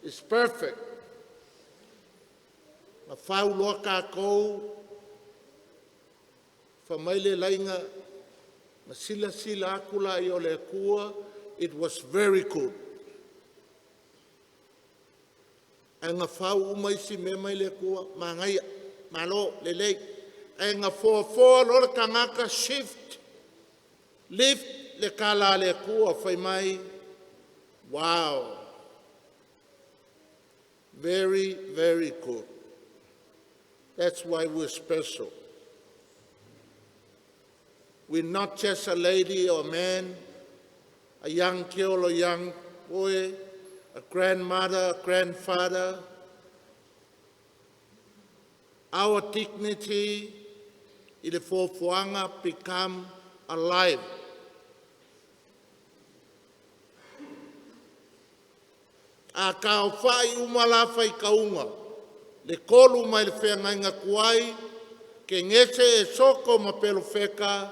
is perfect. Na fau loa tatou, fai mai le laina, na silasila atu laia o le Atua, it was very good. Ae na fau uma isi mea mai le Atua, manaia, malo, lelei. Ae na foafoa loa le tagata shift, lift le tala a le Atua fai mai, wow, very, very good. That's why we're special. We're not just a lady or a man, a young girl or young boy, a grandmother, a grandfather. Our dignity i le foafoaga become alive. A taofai uma la faitauga, le tolu mai le feagaiga tuai, Kenese e soko ma Perofeta,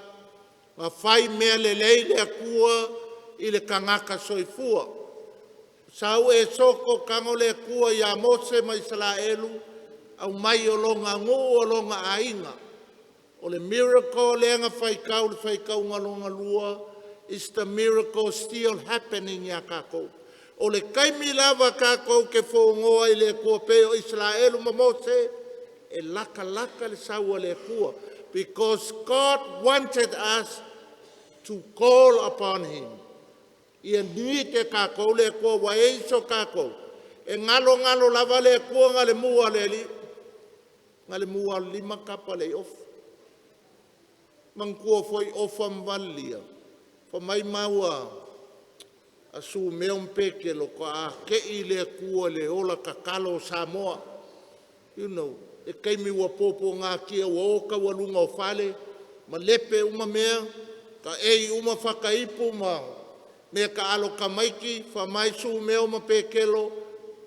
na fai mea lelei le Atua i le tagata soifua. Sau e soko tago le Atua ia Mose ma Isaraelu, aumai o lona nuu o lona aiga. O le miracle lea na faitau le faitauga lona lua is the miracle still happening ia tatou. O le taimi lava tatou te fonoa i le Atua pei o Isaraelu ma Mose, e latalata le sau a le Atua. Because God wanted us to call upon Him. Ia nui te kākou le Atua ua e iso kākou. E ngalo ngalo lava le Atua nga le mua le li. Nga le mua lima kapa le ofa. Manatua foi ofa ma valilia. Fa mai maua a su mea mpe lo ka a ke i le Atua le ola tatalo o Samoa. You know, e taimi ua popo ngā tia ua o taualuga o fale, ma lepe uma mea, ka ei uma whakaipu ma mea ka alo tamaiti, fa mai su mea o ma pekelo,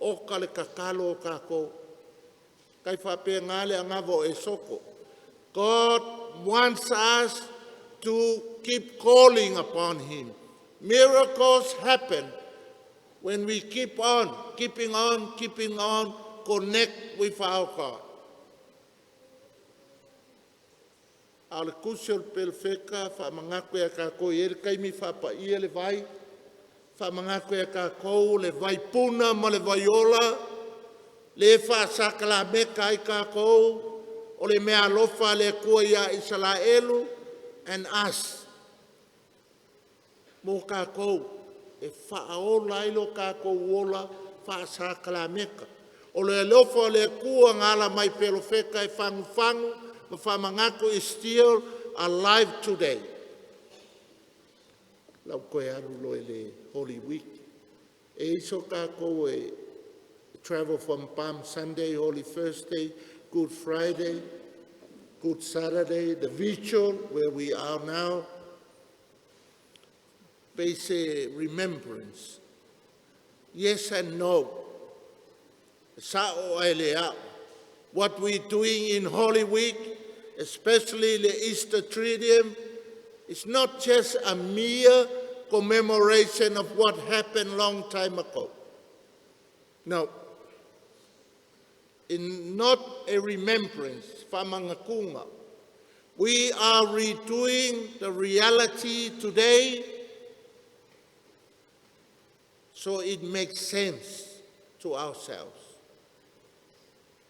o ka le tatalo o tātou. Kai whapea ngā le angava o e soko. God wants us to keep calling upon Him. Miracles happen when we keep on, keeping on, keeping on, connect with our God. A o le tusi o le pelofeta whaamangako e kākou i ele taimi whaapaia le vai, whaamangako e kākou le vai puna ma le vaiola, le whaasakalameka ai kākou, o le mea alofa le Atua ia Isaraelu and us. Mo kākou, e whaaola ai lo kākou ola whaasakalameka. O le alofa o le Atua ngā ala mai pelofeta e whangu ma whaamangako is still alive today. Lau koe alu lo e le Holy Week. E iso kākou e travel from Palm Sunday, Holy Thursday, Good Friday, Good Saturday, the vigil where we are now. Base remembrance. Yes and no. Sa'o ae le a'o. What we're doing in Holy Week, especially the Easter Triduum, is not just a mere commemoration of what happened long time ago. No. In not a remembrance, whamangatunga. We are redoing the reality today so it makes sense to ourselves.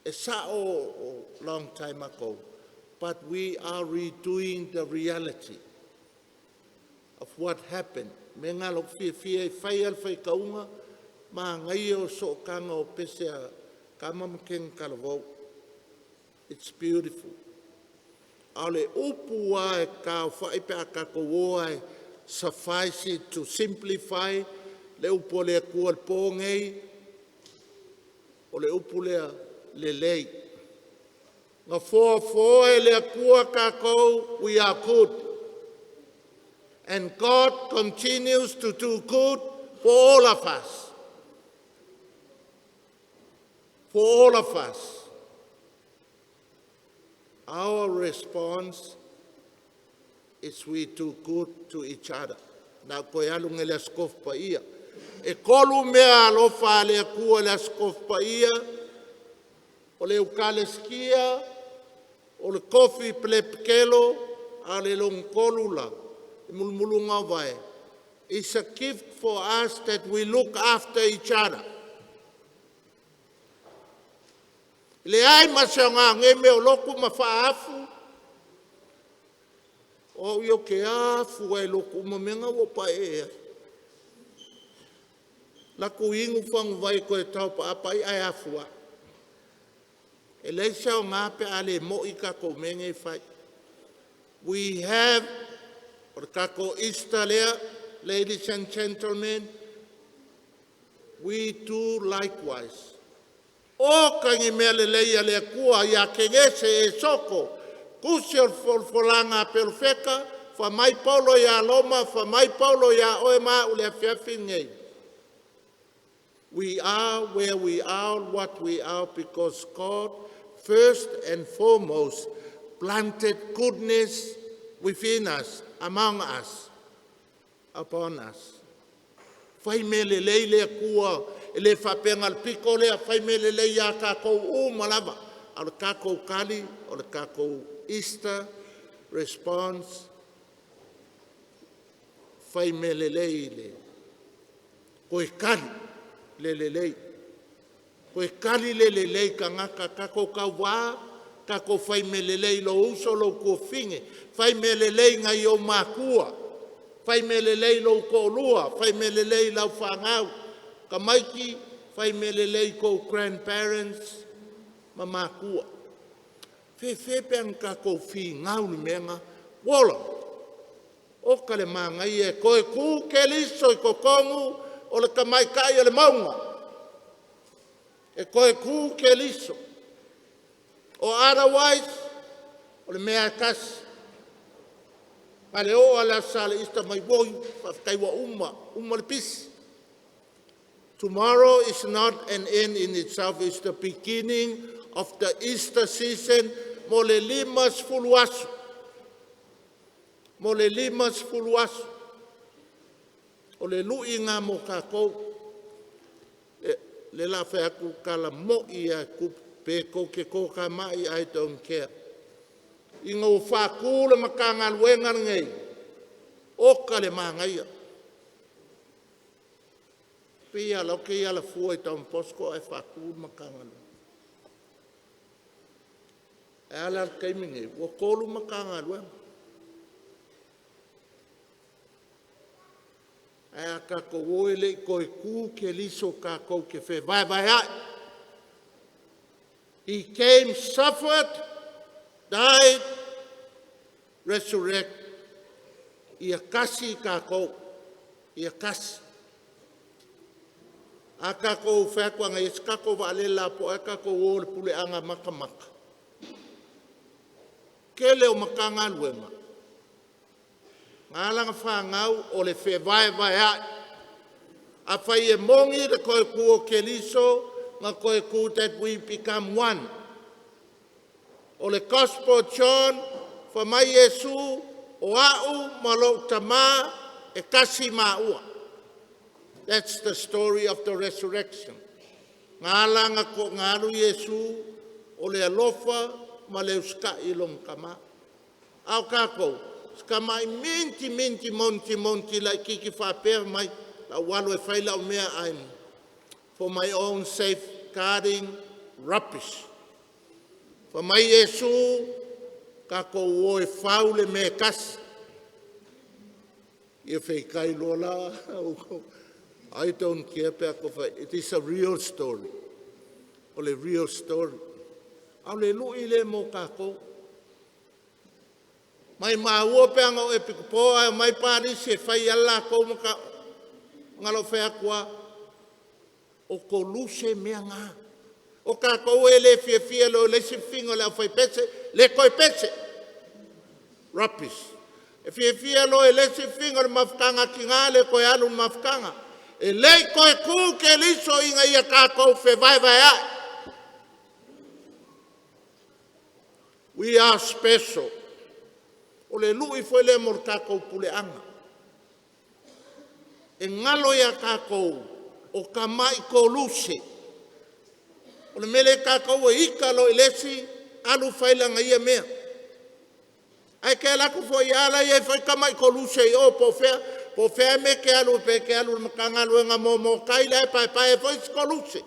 E sa'o long time ago, but we are redoing the reality of what happened. Me ngā lo fia fia i whai al whai kaunga, ma ngai o so kanga o pese a kama mkeng kalavau. It's beautiful. A le upu a e ka whai pe a kako oa e suffice it to simplify le upu o le Atua le pō nei, o le upu lea le lei. Nga foa foa e le Atua kākou, we are good. And God continues to do good for all of us. For all of us. Our response is we do good to each other. Na koe alu ngele askof pa ia. E kolu mea alofa le Atua le askof pa ia, o le ukaleskia, o le kofi plepkelo, a le long kolu la, e mulumulu ngā vai. It's a gift for us that we look after each other. Le ai ma se ngā nge me o loku ma whaafu, o io ke afu ai loku ma menga o pa e. La ku ingu whangu vai koe tau pa apa i ai afu a. E leisa o ngā pe a le mo i kako menge i whai. We have, o le kako Easter lea, ladies and gentlemen, we do likewise. O kangi mea le leia le Atua ia kegese e soko, kusi o le folfolanga a pelofeka, fa mai paulo ia Loma, fa mai paulo ia oe ma u le afiafi nei. We are where we are, what we are, because God, first and foremost, planted goodness within us, among us, upon us. Whai me le lei le Atua, e le whapenga le piko lea, whai me le lei a kākou u malava. A le kākou kali, o le kākou Easter response, whai me le lei le. Koe kali le le lei. Koe kali le le lei ka ngaka kākou kau wā, kākou whai me le lei lo uso lo kuafinge, whai me le lei ngai o mākua. Fai mea lelei i lou toalua, fai mea lelei i lau fanau. Tamaiti, fai mea lelei i tou grandparents ma matua. Fefe pe ana tatou finau i le mea lena. Ua ola, oka le manaia e toe tu Keriso i totonu o le tamaitai o le mauga. E toe tu Keriso. O otherwise, o le mea lava e tasi. Na le oo lava i le Aso Sa o le Easter mai, oi, faafetai ua uma, uma le pisi. Tomorrow is not an end in itself, it's the beginning of the Easter season mo le 50 aso. Mo le 50 aso. O le lui lena mo tatou. Le la fai atu tala moi lava e tupu, pe tou te toatamai, I don't care. Ina ua faatu le Matagaluega lenei, oka le manaia. Pei lava o la ou te alafua i Don Bosco ae faatu le Matagaluega. Ae a la le taimi lenei? Ua 3 Matagaluega. Ae a tatou o e le i toe tu Keriso tatou te fevaevaeai. He came, suffered, died, resurrect. Ia tasi tatou. Ia tasi. A tatou fai atu ana i ai se tatou vaalele lapoa ae tatou o i le puleaga matamata. Tele o Matagaluega, na ala ona fanau o le fevaevaeai. Afai e moni le toe tu o Keriso, na toe tu that we become one. O le Gospel of John, fai mai Iesu, o au ma lou tama e tasi maua. That's the story of the resurrection. Na ala ona alu Iesu o le alofa ma le usitai i lona tama. A o tatou, si tamai minti minti monti monti laititi faapea mai, lau alu e fai lau mea, I'm for my own safeguarding rubbish. Fai mai Iesu, tatou o e fau le mea e tasi. Ia feitai loa la. I don't care pe a fai. It is a real story. O le real story. A o le lui le mo tatou. Mai maua pe ana o e pitopo ae mai palisi e fai ala latou ma ka... Ngalo fai atu a, o koluse mea ngā. O tatou e le fiafia loa i le isi fifiga o le aufaipese, le toe pese. Rubbish. E fiafia loa i le isi fifiga o le mafutaga a tina, le toe alu i le mafutaga. E le i toe tu Keriso ina ia tatou fevaevaeai. We are special. O le lui foi lea mo le tatou puleaga. E galo ia tatou o tamai koluse. O le mea lea tatou e ita loa i le isi, alu fai lana ia mea. Ae te alu atu foi lava la e fai tamai koluse i o po o fea mea e te alu, pe te alu i le Matagaluega mo tai la e paepae foi isi koluse.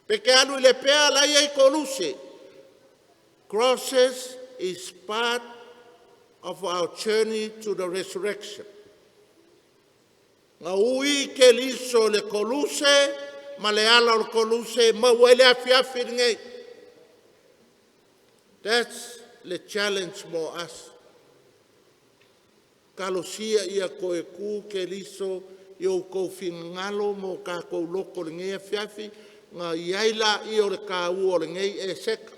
Pe te alu i Lepea la e i ai koluse. Crosses is part of our journey to the resurrection. Na ui Keriso i le koluse ma le ala o le koluse maua ai le afiafi lenei. That's the challenge mo us. Talosia ia toe tu Keriso i outou finagalo ma o tatou loto i lenei afiafi, na i ai laia o le taua o lenei Eseka.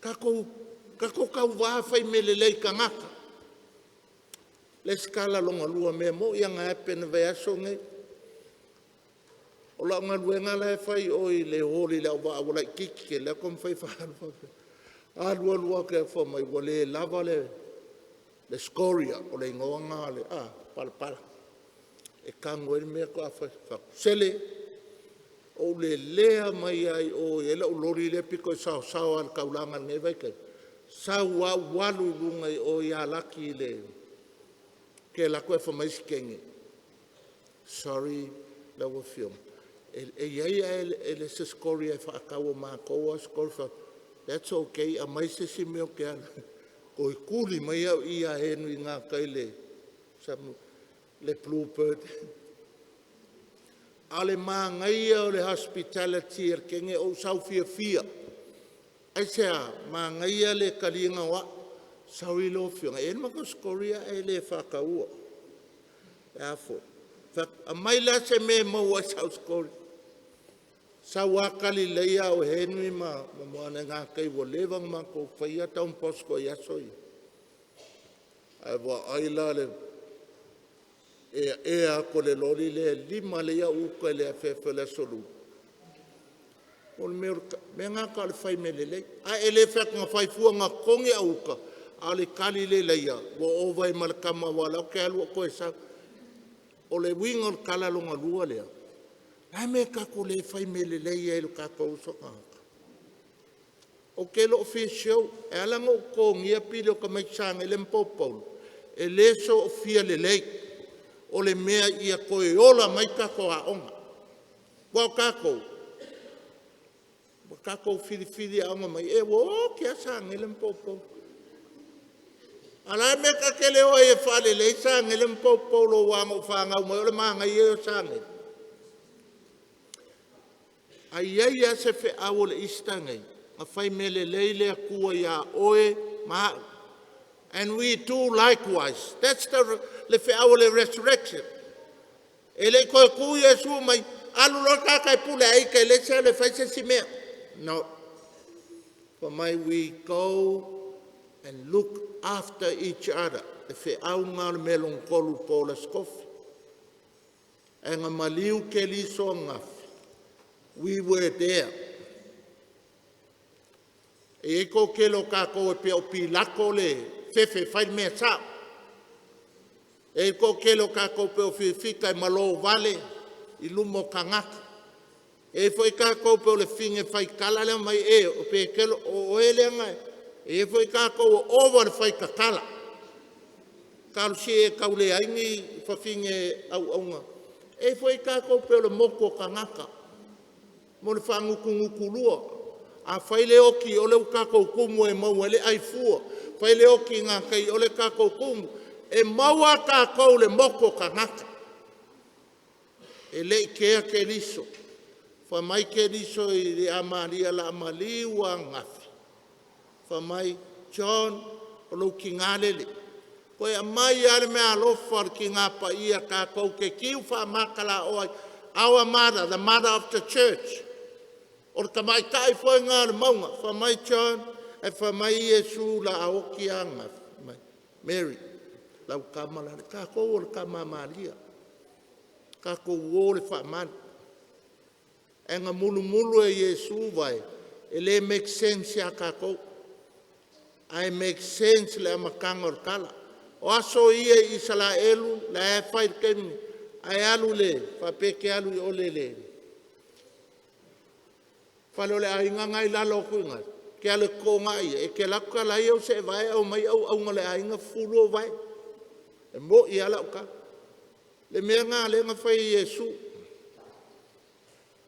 Tatou tauvā fai mea lelei i tagata. Le isi tala lona lua mea moi lava na happen i le vaiaso lenei. O lau galuega la e fai i o i le hall i le auvaa ua laitiiti tele atu mafai faaalu faapea. Alu alu lava ke fai mai ua le lava le scoria o le igoa lena o le palapala. E tanu ai le mea faatoa fai. Sele, ou lelea mai ai o i ai lau loli lea pito i saosaoa i le taulaga i lenei vaitaimi. Sau lava ou alu i luga i o i Alaki i le ke alu atu e fai mai si teine. Sorry lau afioga. E i ai e le se scoria e faatau o matou a scoria. That's okay, aumai se isi mea ou te alu. Koi kuli mai au ia henu i ngā kai le, le bluebird. A le māgaia o le hospitality e le kenge o sau fia fia. Ai se a, māgaia le kalinga o a. Sorry lo fionga, e ma ko skoria e le whakaua. E afo. A mai la se me maua sau skori. Sau akali leia o Henry ma moana ngā kei ua leva ma ko whaia taun posko i aso i. Ai wa ai la le e a ko le loli le lima le ia uka le afefe le solu. O le mea me ngā ka le whai me le lei. A e le whea ngā whai fua ngā kongi a uka. A le kali le leia. Ua ova i malakama wa lau ke alu o koe sa. O le winga o le kala longa lua lea. Ai me ka ko le whai me le lei e lo kākou so ngā. O ke lo official, e ala ngo ko ngia pili o ka mai sanga le mpopolo. E le so fia le lei. O le mea ia koe ola mai kako a onga. Wa kako. Wa kako fili fili a onga mai. E wo ke asa ngele mpopolo. Ala me ka ke leo e whale le sa ngele mpopolo wa ngo whanga mai o le manga i e sa ngele. Ai ai a se fe au le ista ngai. A whai mele leile a kua ia oe ma. And we do likewise. That's the le fe au le resurrection. E le koe ku Yesu mai alu lo ka kai pule ai ke le se le fai se si mea. No. For my we go and look after each other. Le fe au ngā le melong kolu po la skofi. E ngā maliu ke liso ngafi. We were there. E e ko ke lo kako e pe o pilako le fefe whai mea sa. E ko ke lo kako pe o whiwhika e malo vale i lumo kangaka. E foi kako pe o le finge whai kala le mai e o pe kelo o ele anga. E foi kako o ova le whai kakala. Kalu si e kaule aingi whawhinge au aunga. E foi kako pe o le moko kangaka. Mo le whanguku nguku lua. A whai le oki o le ukako kumu e maua le ai fua. Whai le oki ngā kai o le kako kumu. E maua kākou le moko kangaka. E le i kea ke liso. Wha mai ke liso i le amalia la amaliu a ngafi. Wha mai John o lau ki ngā lele. Koe a mai ale mea alofa ki ngā pa ia kākou ke kiu wha makala oai. Our mother, the mother of the church. O le tamaitai foi ngā le maunga. Wha mai John, e wha mai Yesu la aoki a ngafi. Mary, lau kamala le kākou o le kamamalia. Kākou o le whaamani. E ngā mulumulu e Yesu vai. E le make sense ia kākou. Ai make sense le amakanga o le kala. O aso ia i Israelu, le e whai le kemi. Ai alu le, whapeke alu i ole le. Whale o le ainga ngai lalo kuinga. Ke ale ko ngā ia. E ke lako ka lai au se vai au mai au au ngā le ainga fulu o vai. E mo i ala o ka. Le mea ngā le ngā whai Yesu.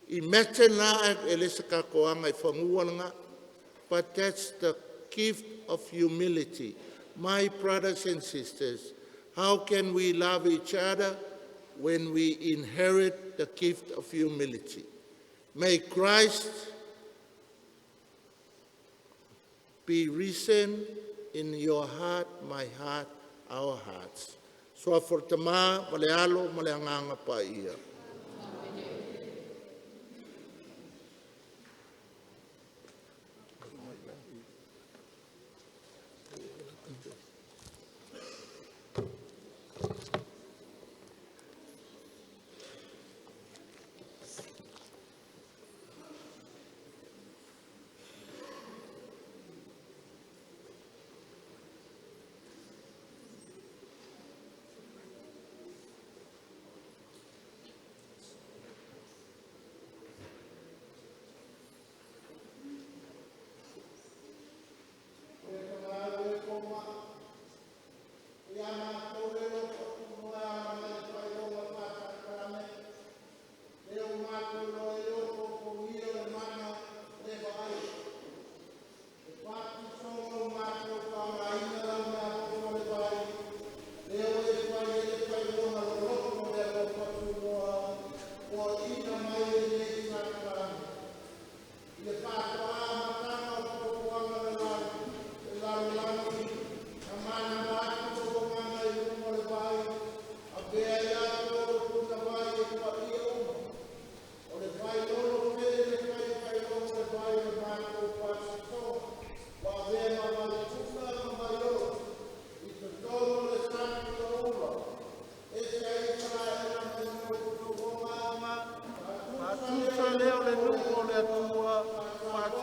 I meten la e le se kakoanga i whangua ngā. But that's the gift of humility. My brothers and sisters, how can we love each other when we inherit the gift of humility? May Christ be risen in your heart, my heart, our hearts. So fortama, malealo, maleanganga pa ia.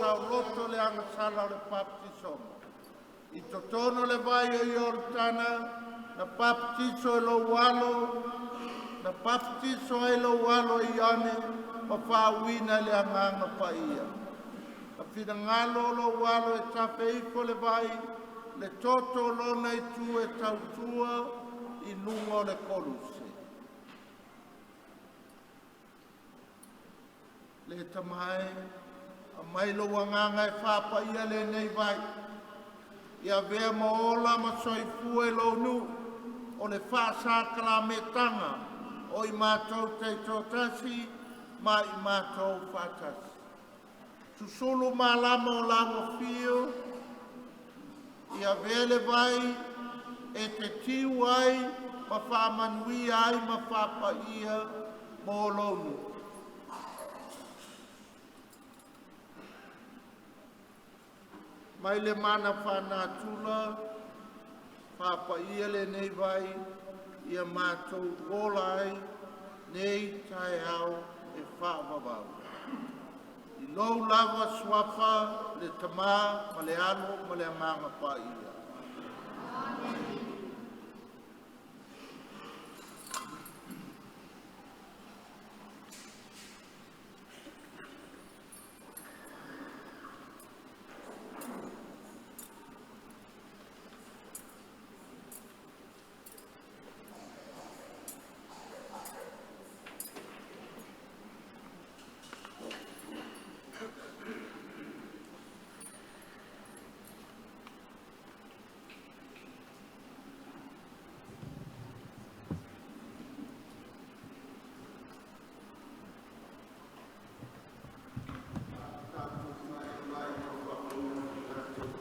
saoloto le agasala o le baptisoga. I totonu le vai o Ioritana, na baptiso e lou alo, na baptiso ai lou alo e Ioane, ma faauuina i le agaga paia. Na finagalo lou alo e tafe ifo le vai, le toto o lona itu e tautua i luga o le koluse. Le Tama e, aumai lou agaga e faapaia lenei vai, ia avea ma ola ma soifua i lou nuu, o le faasakalametaga o i matou taitoatasi ma i matou faatasi. Susulu malama o lau afio, ia avea le vai e te tiu ai ma faamanuia ai ma faapaia mo lou nuu. Mai le mana faanatura, faapaia lenei vai, ia matou ola ai nei taeao e faavavau. I lou lava suafa le Tama ma le Alo ma le Agaga Paia. Amen.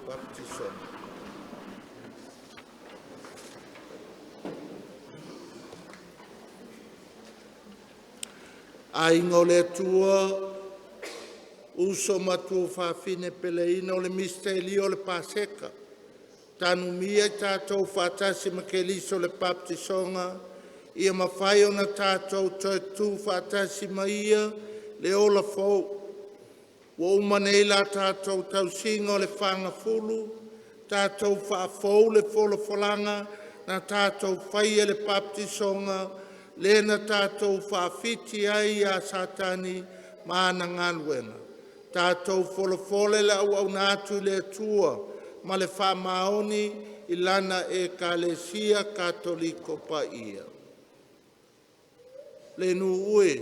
Baptism. Aiga o le Atua, uso ma tuafafine peleina o le misitelio o le Paseka, tanumia i tatou faatasi ma Keriso i le baptisoga, ia mafai ona tatou toe tu faatasi ma Ia le ola fou. Ua uma nei la tatou tausiga o le fagafulu, tatou faafou le folafolaga na tatou faia i le baptisoga, le na tatou faafiti ai ia Satani ma ana galuega. Tatou folafola le auauna atu i le Atua ma le faamaoni i Lana Ekalesia Katoliko Paia. Le nuu e,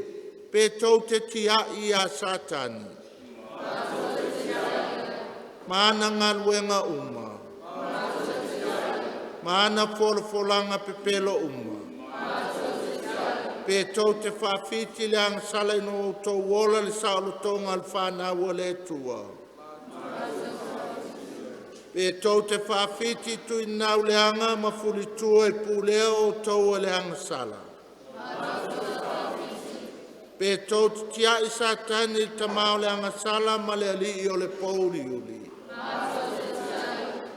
pe tou te tiai ia Satani ma ana galuega uma, ma ana folafolaga pepelo uma, pe tou te faafiti le agasala ina ua outou ola i le saolotoga o le fanau a le Atua, pe tou te faafiti tuinau leaga ma fulitua e pulea outou e le agasala, pe tou te tiai Satani le tama o le agasala ma le alii o le pouliuli,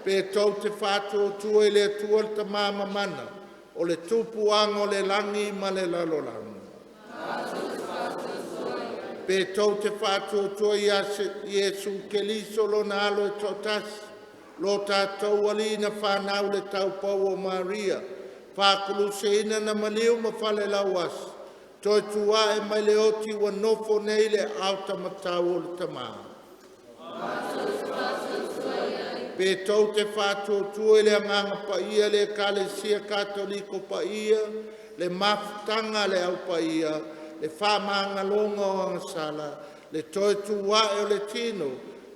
pe tou te faatuatua i le Atua le Tama Mamana, o le tupuaga o le lagi ma le lalolagi, pe tou te faatuatua ia Iesu Keriso Lona Alo e toatasi, lo tatou Alii na fanau i le taupou o Maria, fakoluseina na maliu ma falelauasi, toe tu ae mai le oti ua nofo nei i le aotamatau o le Tama. Pe tou te faatuatua i le Agaga Paia le Ekalesia Katoliko Paia, le mafutaga a le Au Paia, le faamagaloga o agasala, le toe tu ae o le tino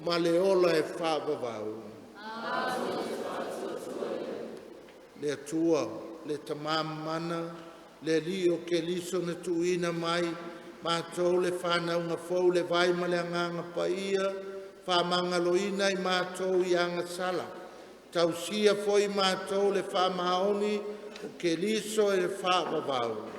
ma le ola e faavavau. Le Atua, le Tama Mamana, le Alii o Keriso na tuuina mai matou le fanauga fou i le vai ma le Agaga Paia, faamagaloina i matou i agasala, tausia foi matou le faamaoni o Keriso e faavavau.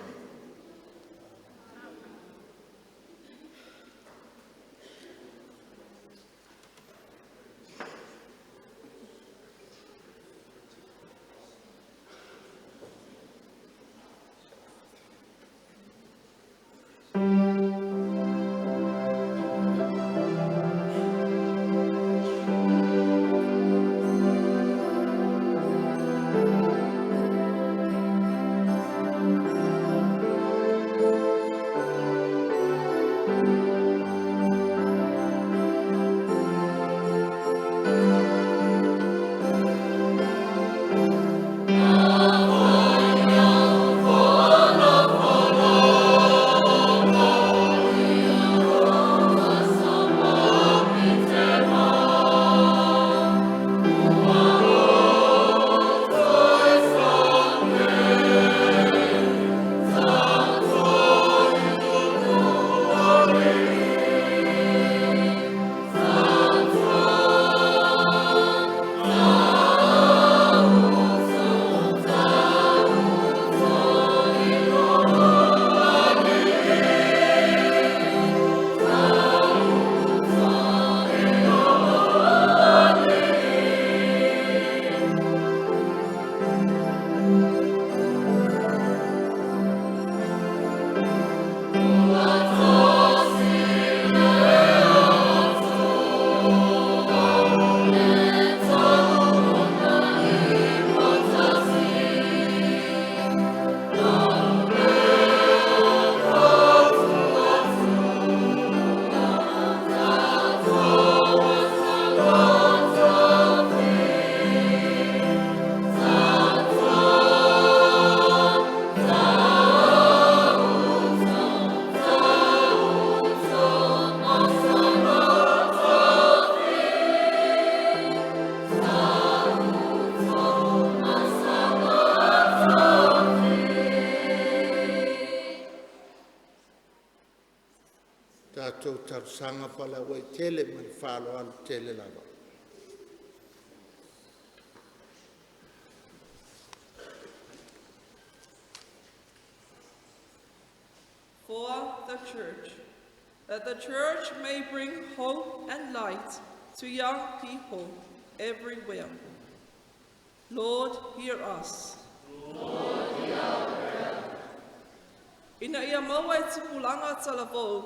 Tatou talosaga faalauaitele ma le faaaloalo tele lava. For the church, that the church may bring hope and light to young people everywhere. Lord, hear us. Lord, hear our prayer. Ina ia maua e tupulaga talavou,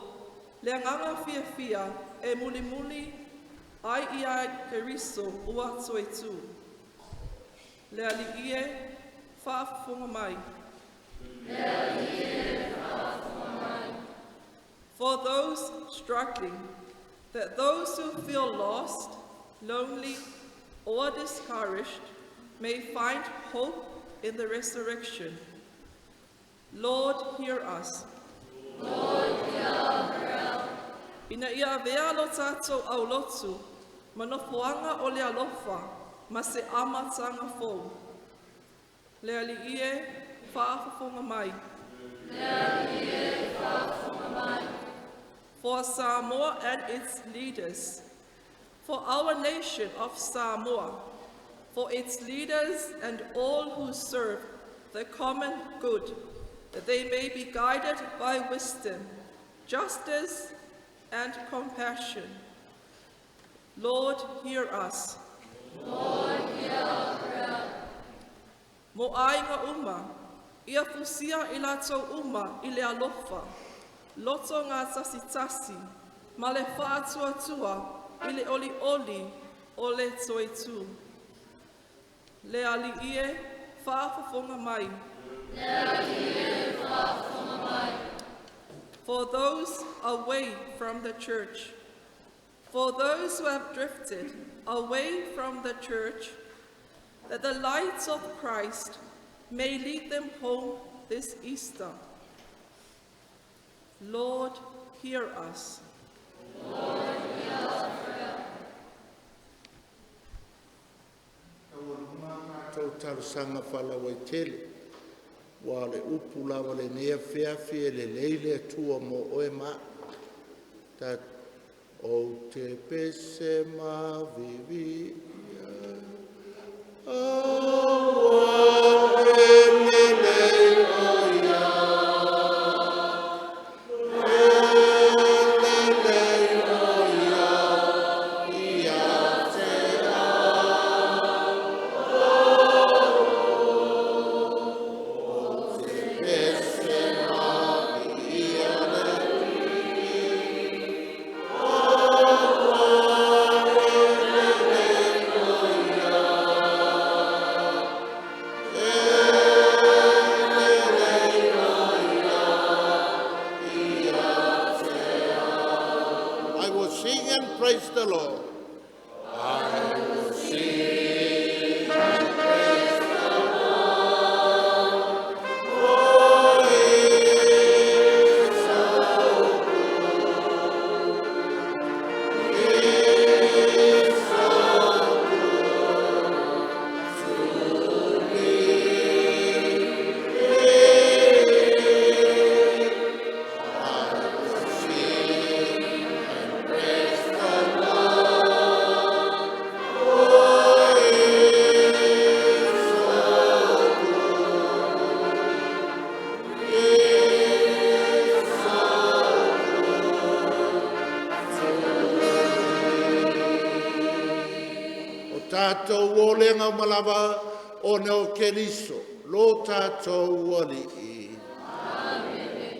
le agaga fiafia e mulimuli ai ia Keriso ua toe tū. Le Alii e, faafofoga mai. Le Alii e, faafofoga mai. For those struggling, that those who feel lost, lonely, or discouraged may find hope in the resurrection. Lord, hear us. Lord, hear our prayer. Ina ia avea lo tatou aulotu, ma nofoaga o le alofa, ma se amataga fou. Le Alii e, faafofoga mai. Le Alii e, faafofoga mai. For Samoa and its leaders, for our nation of Samoa, for its leaders and all who serve the common good, that they may be guided by wisdom, justice, and compassion. Lord, hear us. Lord, hear our prayer. Mo aiga uma, ia fusia i latou uma i le alofa, loto gatasi tasi, ma le faatuatua i le olioli o le toe tū. Le Alii e, faafofoga mai. Le Alii e, faafofoga mai. For those away from the church, for those who have drifted away from the church, that the light of Christ may lead them home this Easter. Lord, hear us. Lord, hear our prayer. Tatou talosaga faalauaitele ua le upu lava lenei afiafi e lelei le Atua mo oe ma a'u ta ou te pese ma viviia auā e lelei o ia e lelei o ia ia te a'u ou te pese ma viviia le Auā e lelei o ia e lelei o ia ia te a'u. I will sing and praise the Lord. I will sing and praise the Lord. For he is so good. He is so good to me. I will sing and praise the Lord. For he is so good. He is so good to me. O tatou olega uma lava ona o Keriso, lo tatou Alii. Amene.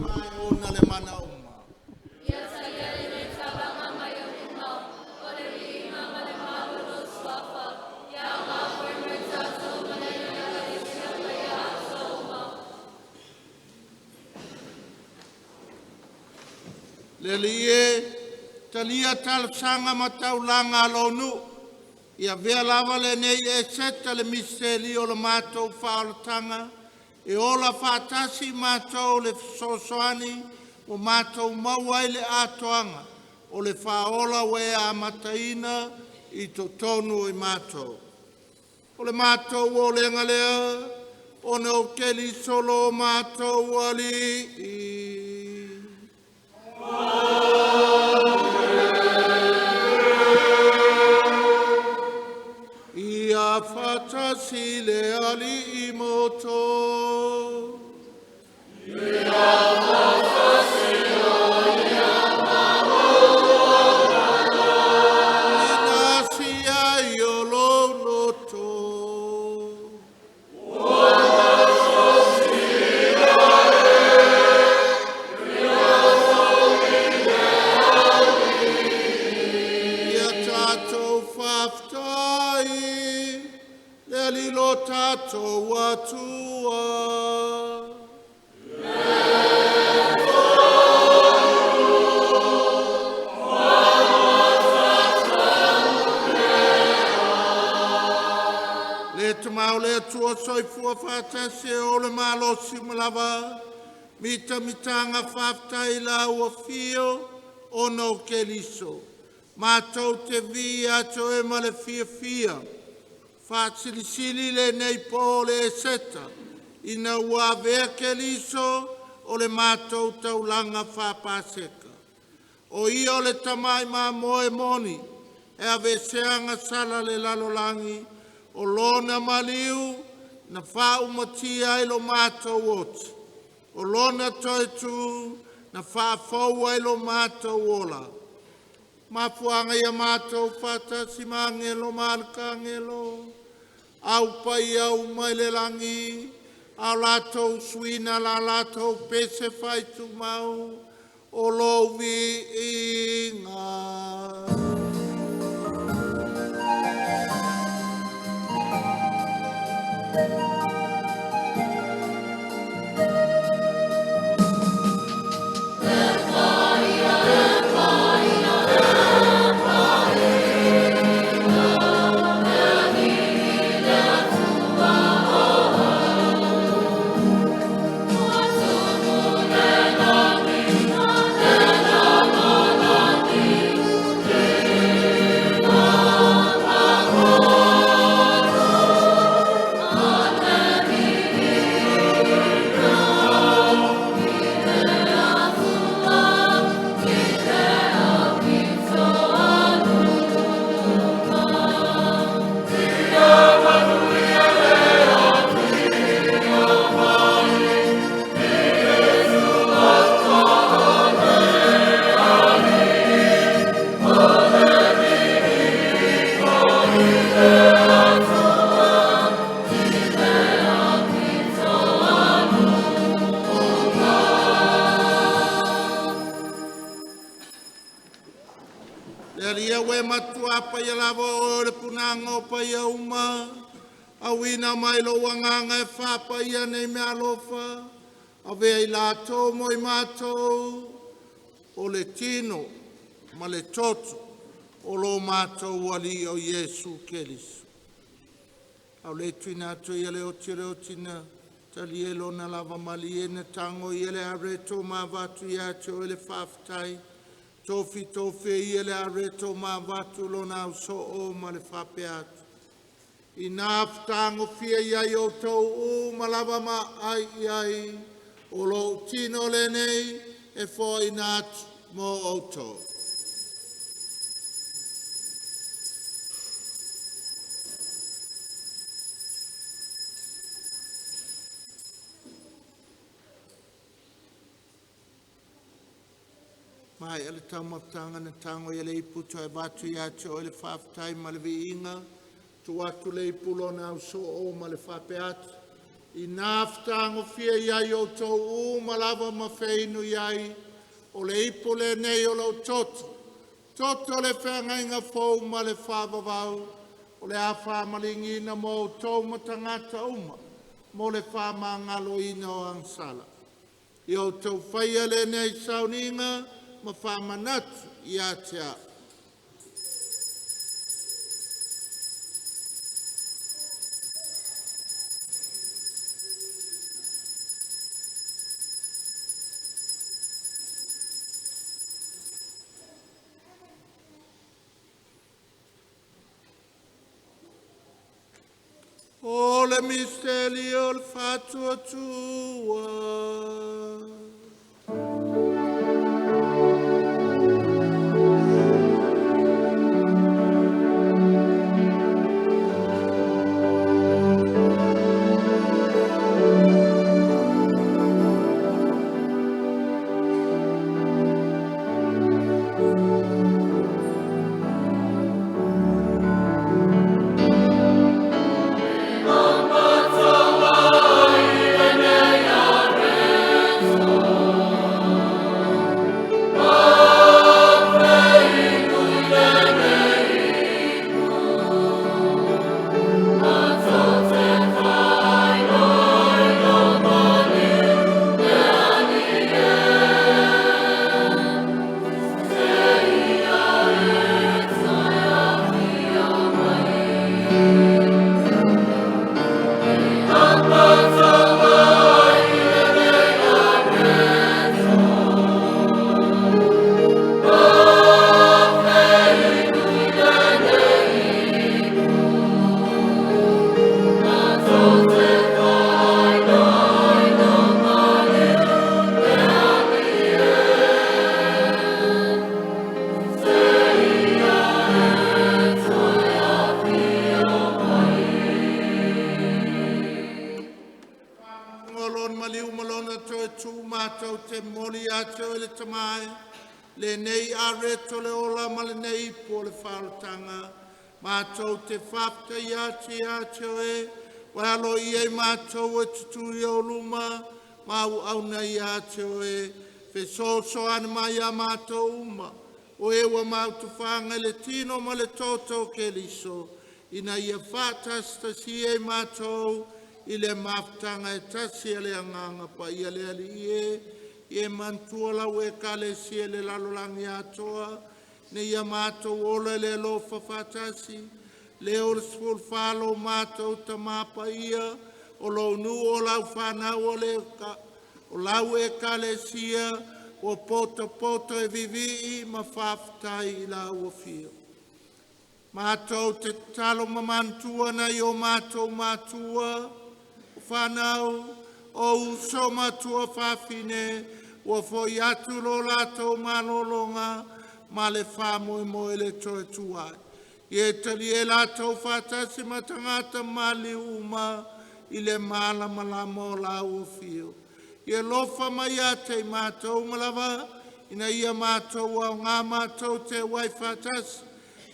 Ona le mana uma. Ia talia lenei taulaga mai ou lima, o le viiga ma le malo i lou Suafa, ia aoga foi mo i tatou ma lenei Ekalesia paia atoa uma. Le Alii e, talia talosaga ma taulaga a lou nuu. Ia avea lava lenei Eseta le misitelio o le matou faaolataga, e ola faatasi matou le fesoasoani ua matou maua ai le atoaga o le faaola ua e amataina i totonu o i matou. O le matou olega lea, ona o Keriso lo matou Alii. Ia faatasi le Alii ma outou. Ina sia i o lou loto. Ia tatou faafetai le Alii lo tatou Atua. Le tamau le Atua soifua faatasi e o le malosi uma lava, mitamitanga faafetai la ua fio ona o Keriso. Matou te viia atu e ma le fiafia, faasilisili lenei po o le Eseta, ina ua avea Keriso o le matou taulaga faapaseka. O ia o le tamai mamoe moni, e aveesea agasala a le lalolagi, o lona maliu na faaumatia ai lo matou oti, o lona toe tu na faafou ai lo matou ola. Mafuaaga ia matou faatasi ma agelo ma alakagelo, au paia uma i le lagi, a o latou suina la latou pese faaitumau, o lou viiga. Le Alii e ua e matua paia lava o le punaga o paia uma, auina mai lou agaga e faapaia nei mea alofa, avea i latou mo i matou, o le tino ma le toto o lo matou Alii o Iesu Keriso. Au le tuina atu ia le oti o le oti na talia i lona lava malie na tango ia le areto ma avatu ia te oe le faafetai. Tofi tofi ia le areto ma avatu lona au soo ma le faapea atu. Ina fetagofia ia i outou uma lava ma ai i ai, o lou tino lenei e foaina atu mo outou. Mai ale taumafataga na tago i le ipu toe avatu ia te oe le faafetai ma le viiga, tuu atu le ipu lona ausoo ma le faapea atu. I nā fetagofia ia i o tou uma lava ma feinu iai, o le ipo lenei o lou toto. Toto le feagaiga fou ma le faavavau, o le a faamalīgina mo outou ma tagata uma, mo le faamagaloina o agasala. Ia outou faia lenei sauniga ma faamanatu ia te a'u. O le misteli o le faatuatua. Ngolon maliu malona toe tu mātou te moli atu e le tamai, le nei areto le ola ma le nei ipu o le whaotanga. Mātou te whapta ia te atu e, walo ia i mātou e tutu i o luma, mau auna ia atu e, fesoso ane mai a mātou uma, o e ua mau tuwhanga le tino ma le toto ke liso, ina ia whātastasi e mātou, i le mafutanga e tasi e le anganga pa ia le ali e, i e mantua lau e kale si e le lalolangi atoa, ne ia mātou ola le alofa faatasi, le o le sefulu falo mātou tamapa ia, o lou nu o lau whanau o le ka, o lau e kale sia, o poto poto e vivi ma whaftai i la ua fio. Mātou te talo mamantua na i o mātou mātua, o whanau, o uso matua whawhine, ua foi atu lo lātou malolonga, ma le whamoe moe le toe tuai. I e tali e lātou whātasi matangata mali uma, i le mala malama o la ua fio. I e lofa mai a te mātou malava, ina ia mātou au ngā mātou te wai whātasi.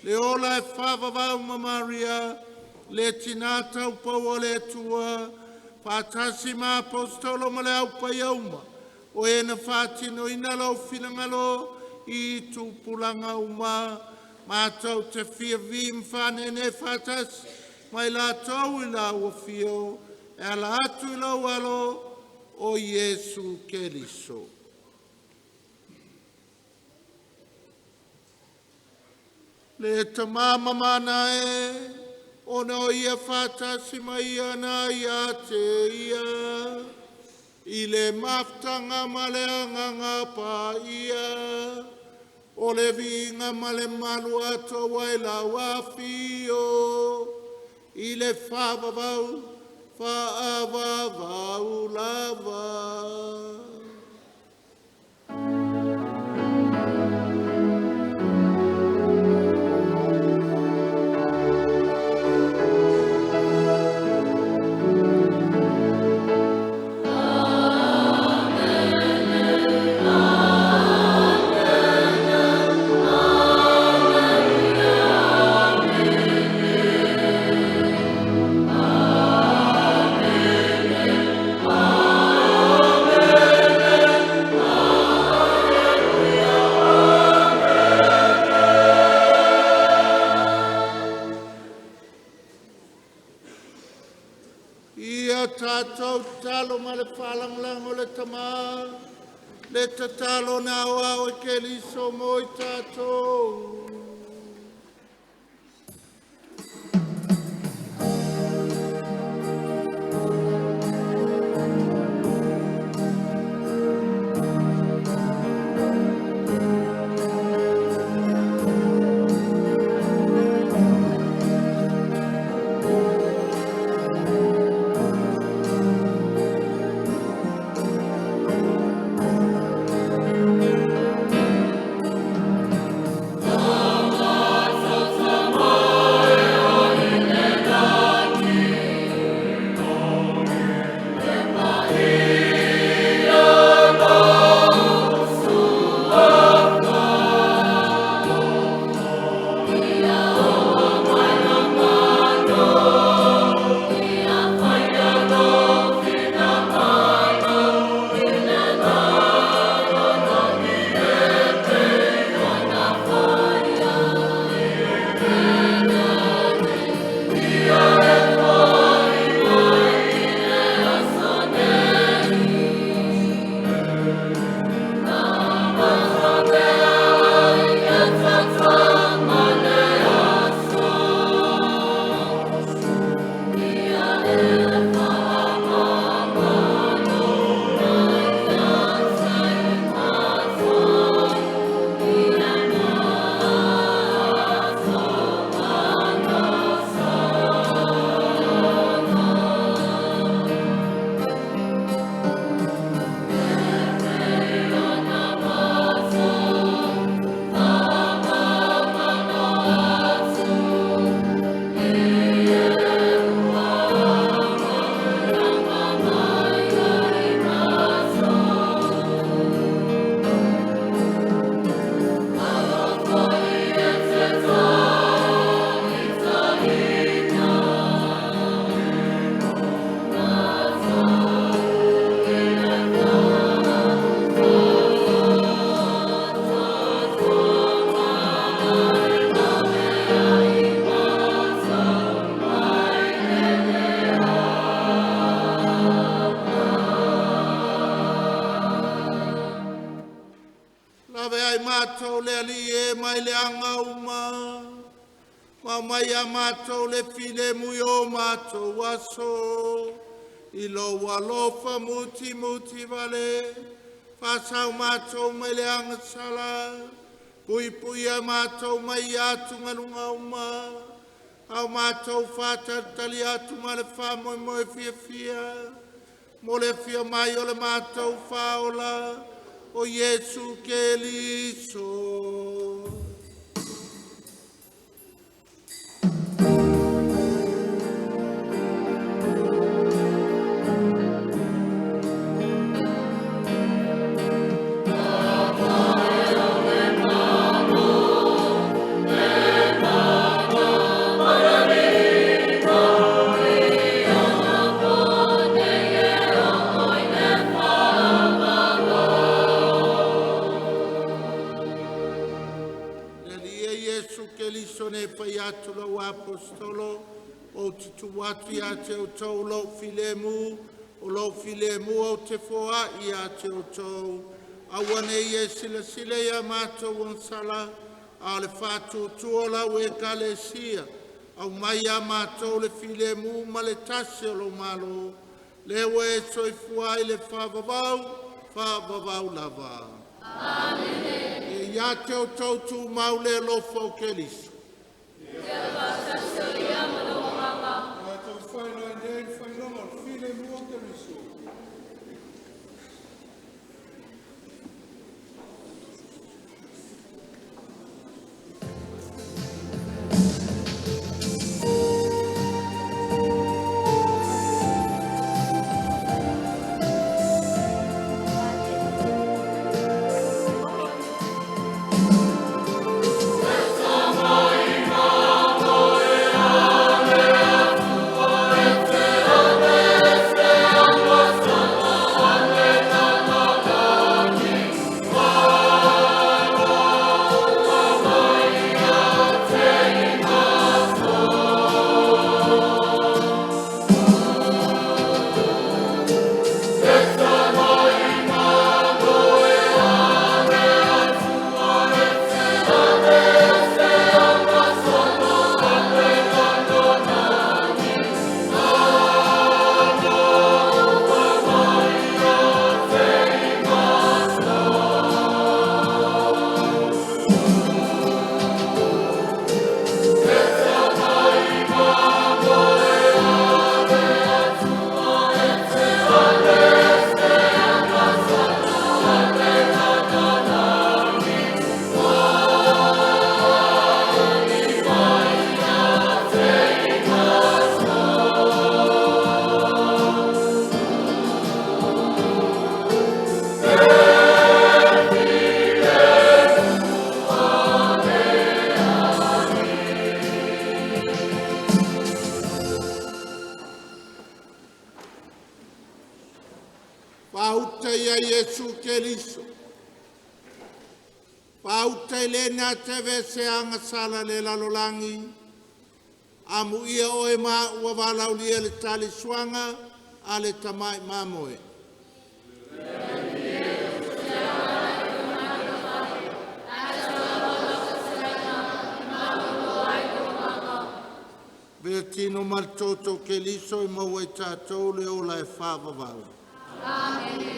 Le ola e whawawau ma Maria, le tina tau pau o le tua, whātasi ma apostolo ma le au pai auma, o e na whātino ina lau whinangalo, i tupulanga uma, mātou te fia vi mwhanene whātasi, mai la tau i la ua fio, e ala atu i lau alo, o Iesu Keriso. Le tamama mana e, ona o ia whātasi mai ana ia te ia, i le maftanga ma le anganga pa ia, o le vinga ma le malu ato wai la wafio, i le whaavavau, whaavavau lava. Amen. faalagolago le Tamā, le tatalo na aoao e Keriso mo i tatou. Lave ai mātou le ali e mai le anga uma. Ma mai a mātou le file mui o mātou aso. I lo alofa muti muti vale. Whasau mātou mai le anga sala. Pui pui a mātou mai atu ngalunga uma. Au mātou whātalitali atu ma le whamoe moe fia fia. Mo le fia mai o le mātou whaola. O Iesu Keriso. Apostolo o te tuatu ia te o tau lau filemu o lau filemu o te foa ia te o tau awane ia sila sila ia mātou ansala a le whātu tua lau e kalesia au mai ia mātou le filemu ma le tasi o lo malo lewa e soifua i le whaavavau whaavavau lava. Amene. E ia te o tau tū mau le alofa o Keriso. Come on. Pauta i le na teve se anga sala le lalolagi. Amu ia oe ma ua valaulia le tali suanga a le tamai mamoe. Vea tino ma le toto ke liso i maua i tātou le ola e whaavavau. Amen.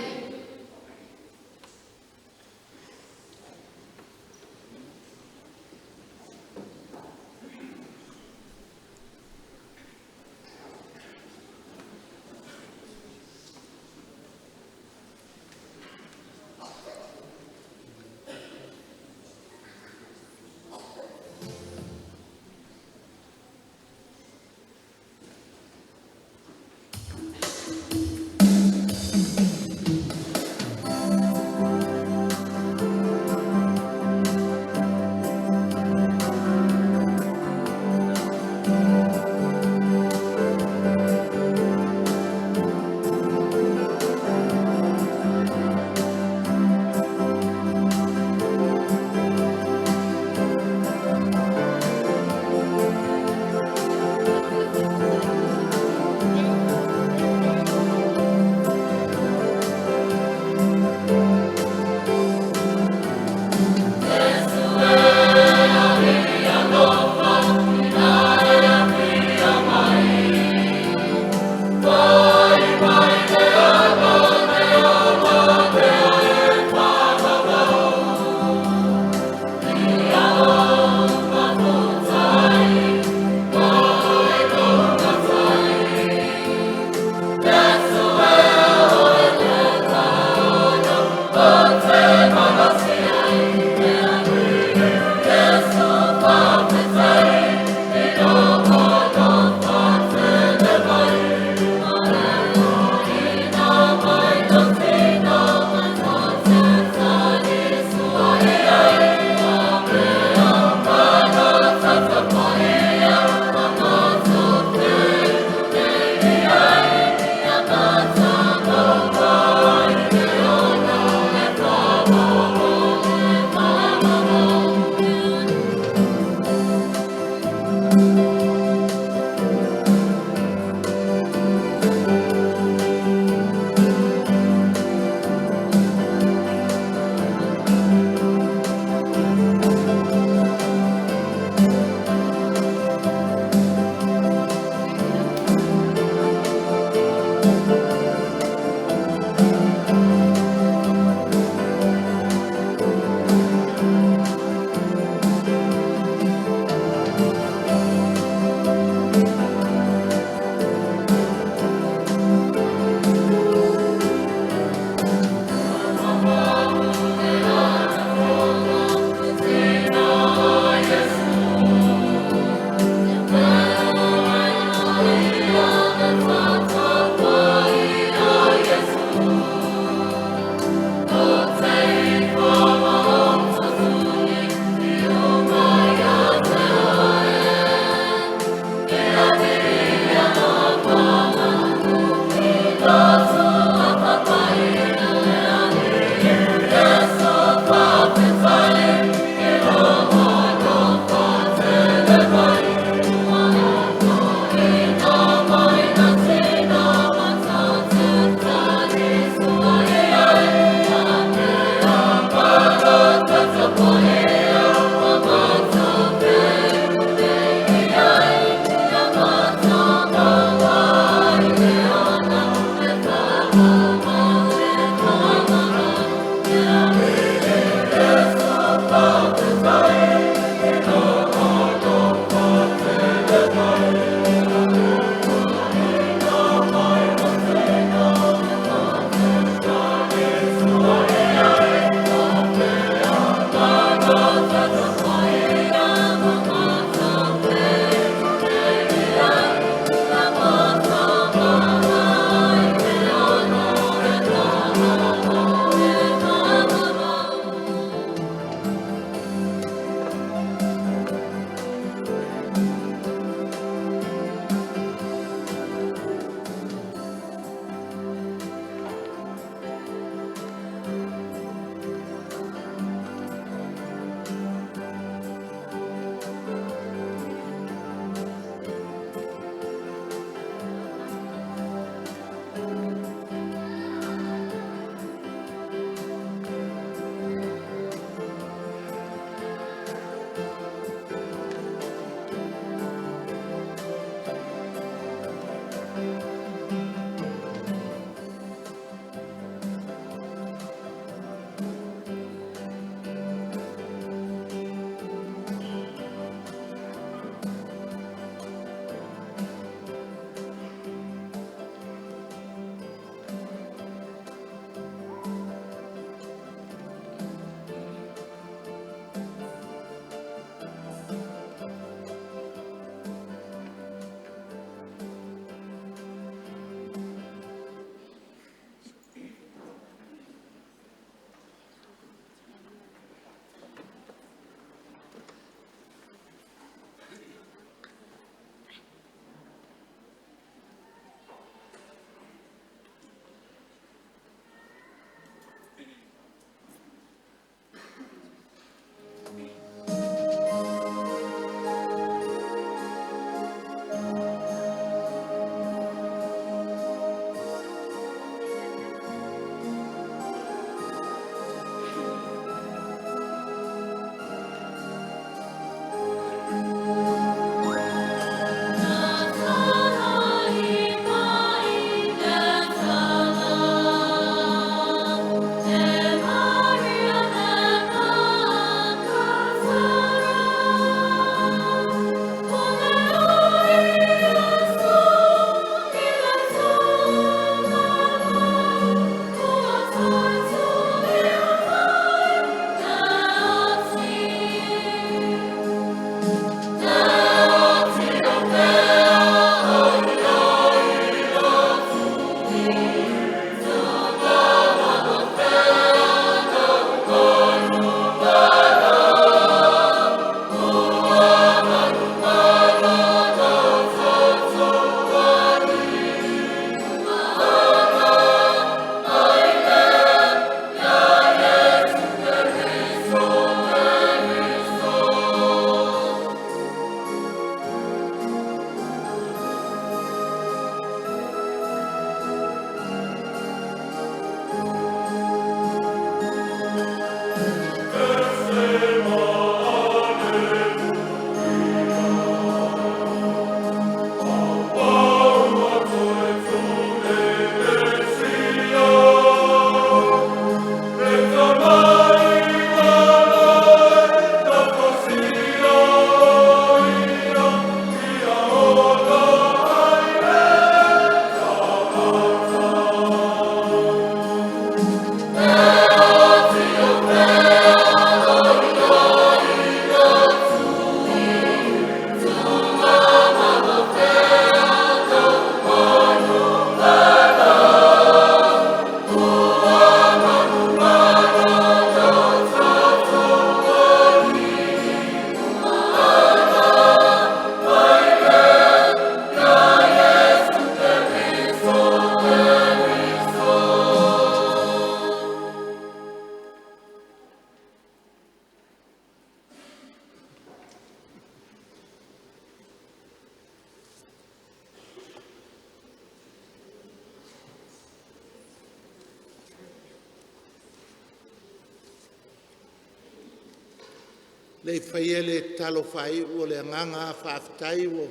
Le i faia le tatalo faaiu o le agaga faafetai ua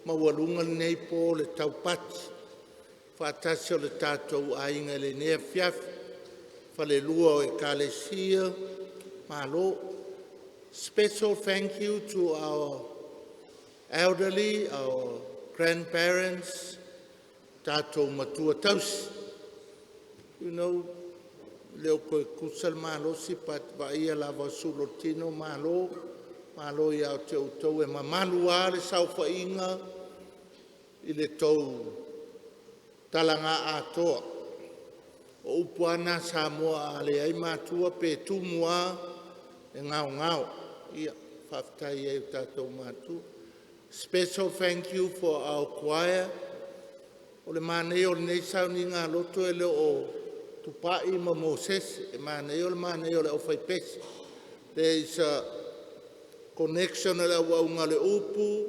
maualuga lenei po o le taupati faatasi o le tatou aiga i lenei afiafi, falelua o Ekalesia, Malo. Special thank you to our elderly, our grandparents, tatou matua tausi. Le o toe tutusa le malosi but vaaia lava o sulu o le tino, malo, malo ia te outou e mamalu lava le saofaiga i le tou talaga atoa. O upu lava na a Samoa a leai matua pe tumu lava e gaogao. Ia, faafetai ai i o tatou matua. Special thank you for our choir. O le manaia o lenei sauniga loto e le o Tupai ma Mosese, e manaia o le manaia o le aufaipese. There is a connection a le auauga a le upu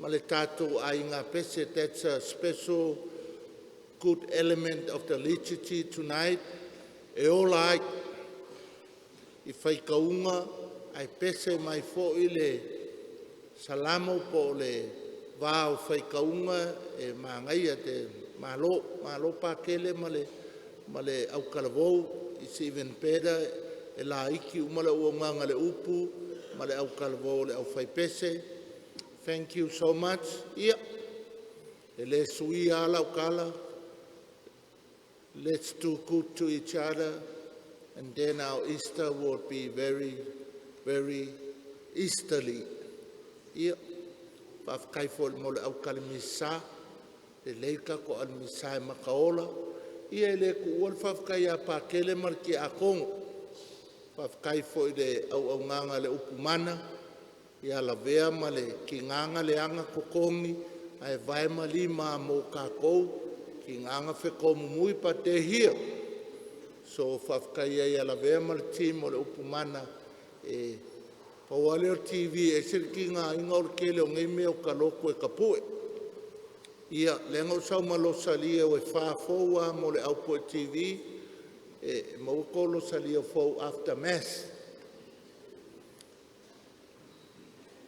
ma le tatou aiga pese. That's a special good element of the liturgy tonight. E ola ai i faitauga ae pese mai foi le salamo po o le va o faitauga e magaia te malo malo Pakele ma le autalavou. It's even better e laiti uma le auaunaga le upu ma le autalavou o le aufaipese. Thank you so much. Ia, e le suia lava lau tala. Let's do good to each other, and then our Easter will be very, very Easterly. Ia, faafetai foi mo le aukalemisa, lelei le tatou alemisa e makaola. Ia e le tuua le faafetai ia Pakele ma le Tiakono. Faafetai foi i le auaunaga a le upu mana, ia lavea ma le tigaga leaga totogi, ae vae ma lima mo tatou, tigaga fetomumui, but they're here. So faafetai ai ia Lavea ma le team o le upu mana e pau lava lea o le TV e ese le tigaina o le tele o nei mea o taloto e tapue. Ia, lea na ou sau ma Losalia ua fa fou lava mo le au Pue TV e maua tō Losalia fou after mass.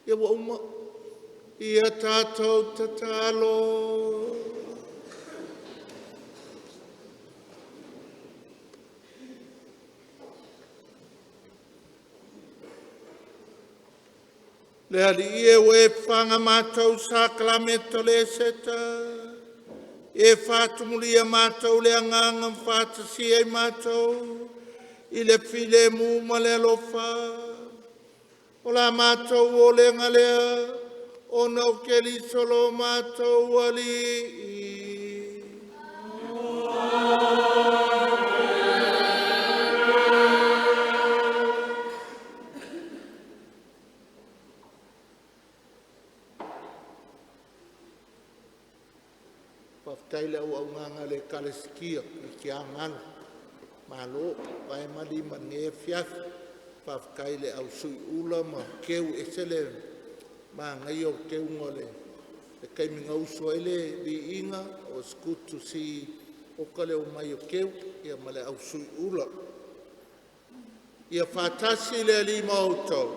Ia ua uma. Ia tatou tatalo. Le Alii e ua e faga matou i sakalameta o le Eseta, e faatumulia matou le agaga ma faatasia i matou i le filemu ma le alofa. O la matou olega lea, ona o Keriso lo matou Alii. Faafetai le auaunaga a le Ekalesia i Tiagalo, malo vae ma lima i lenei afiafi. Faafetai i le au suiula ma keu ese le manaia o le keuga o le taimi na usu ai le viiga. Was good to see oka le omai o keu ia ma le au suiula. Ia faatasi le Alii ma outou.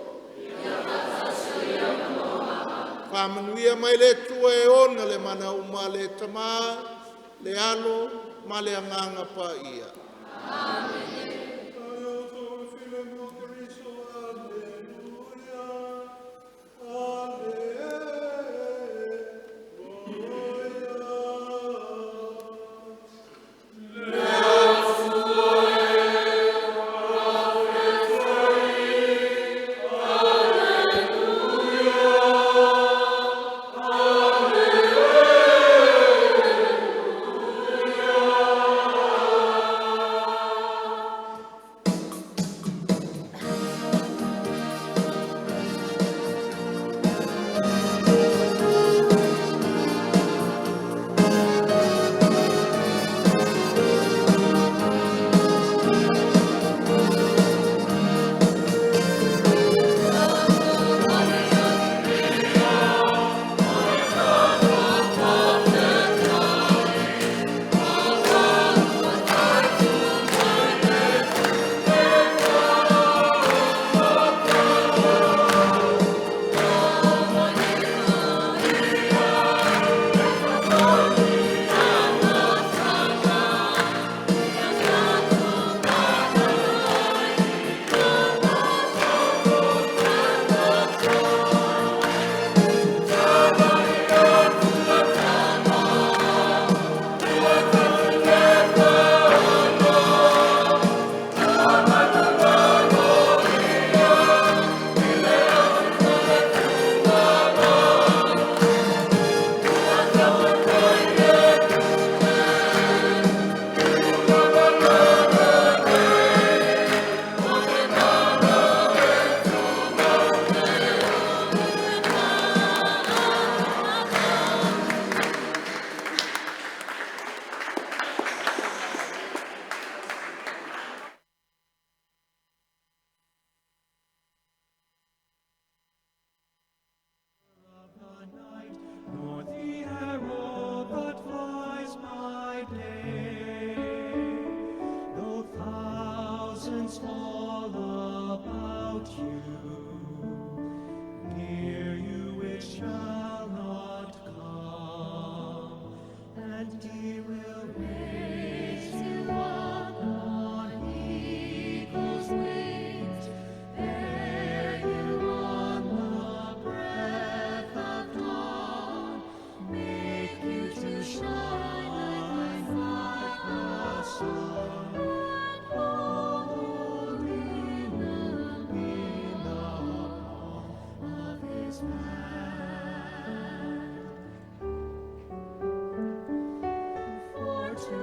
Faamanuia mai le Atua e ona le mana uma le Tama, le Alo ma le Agaga Paia. Amen. Christ.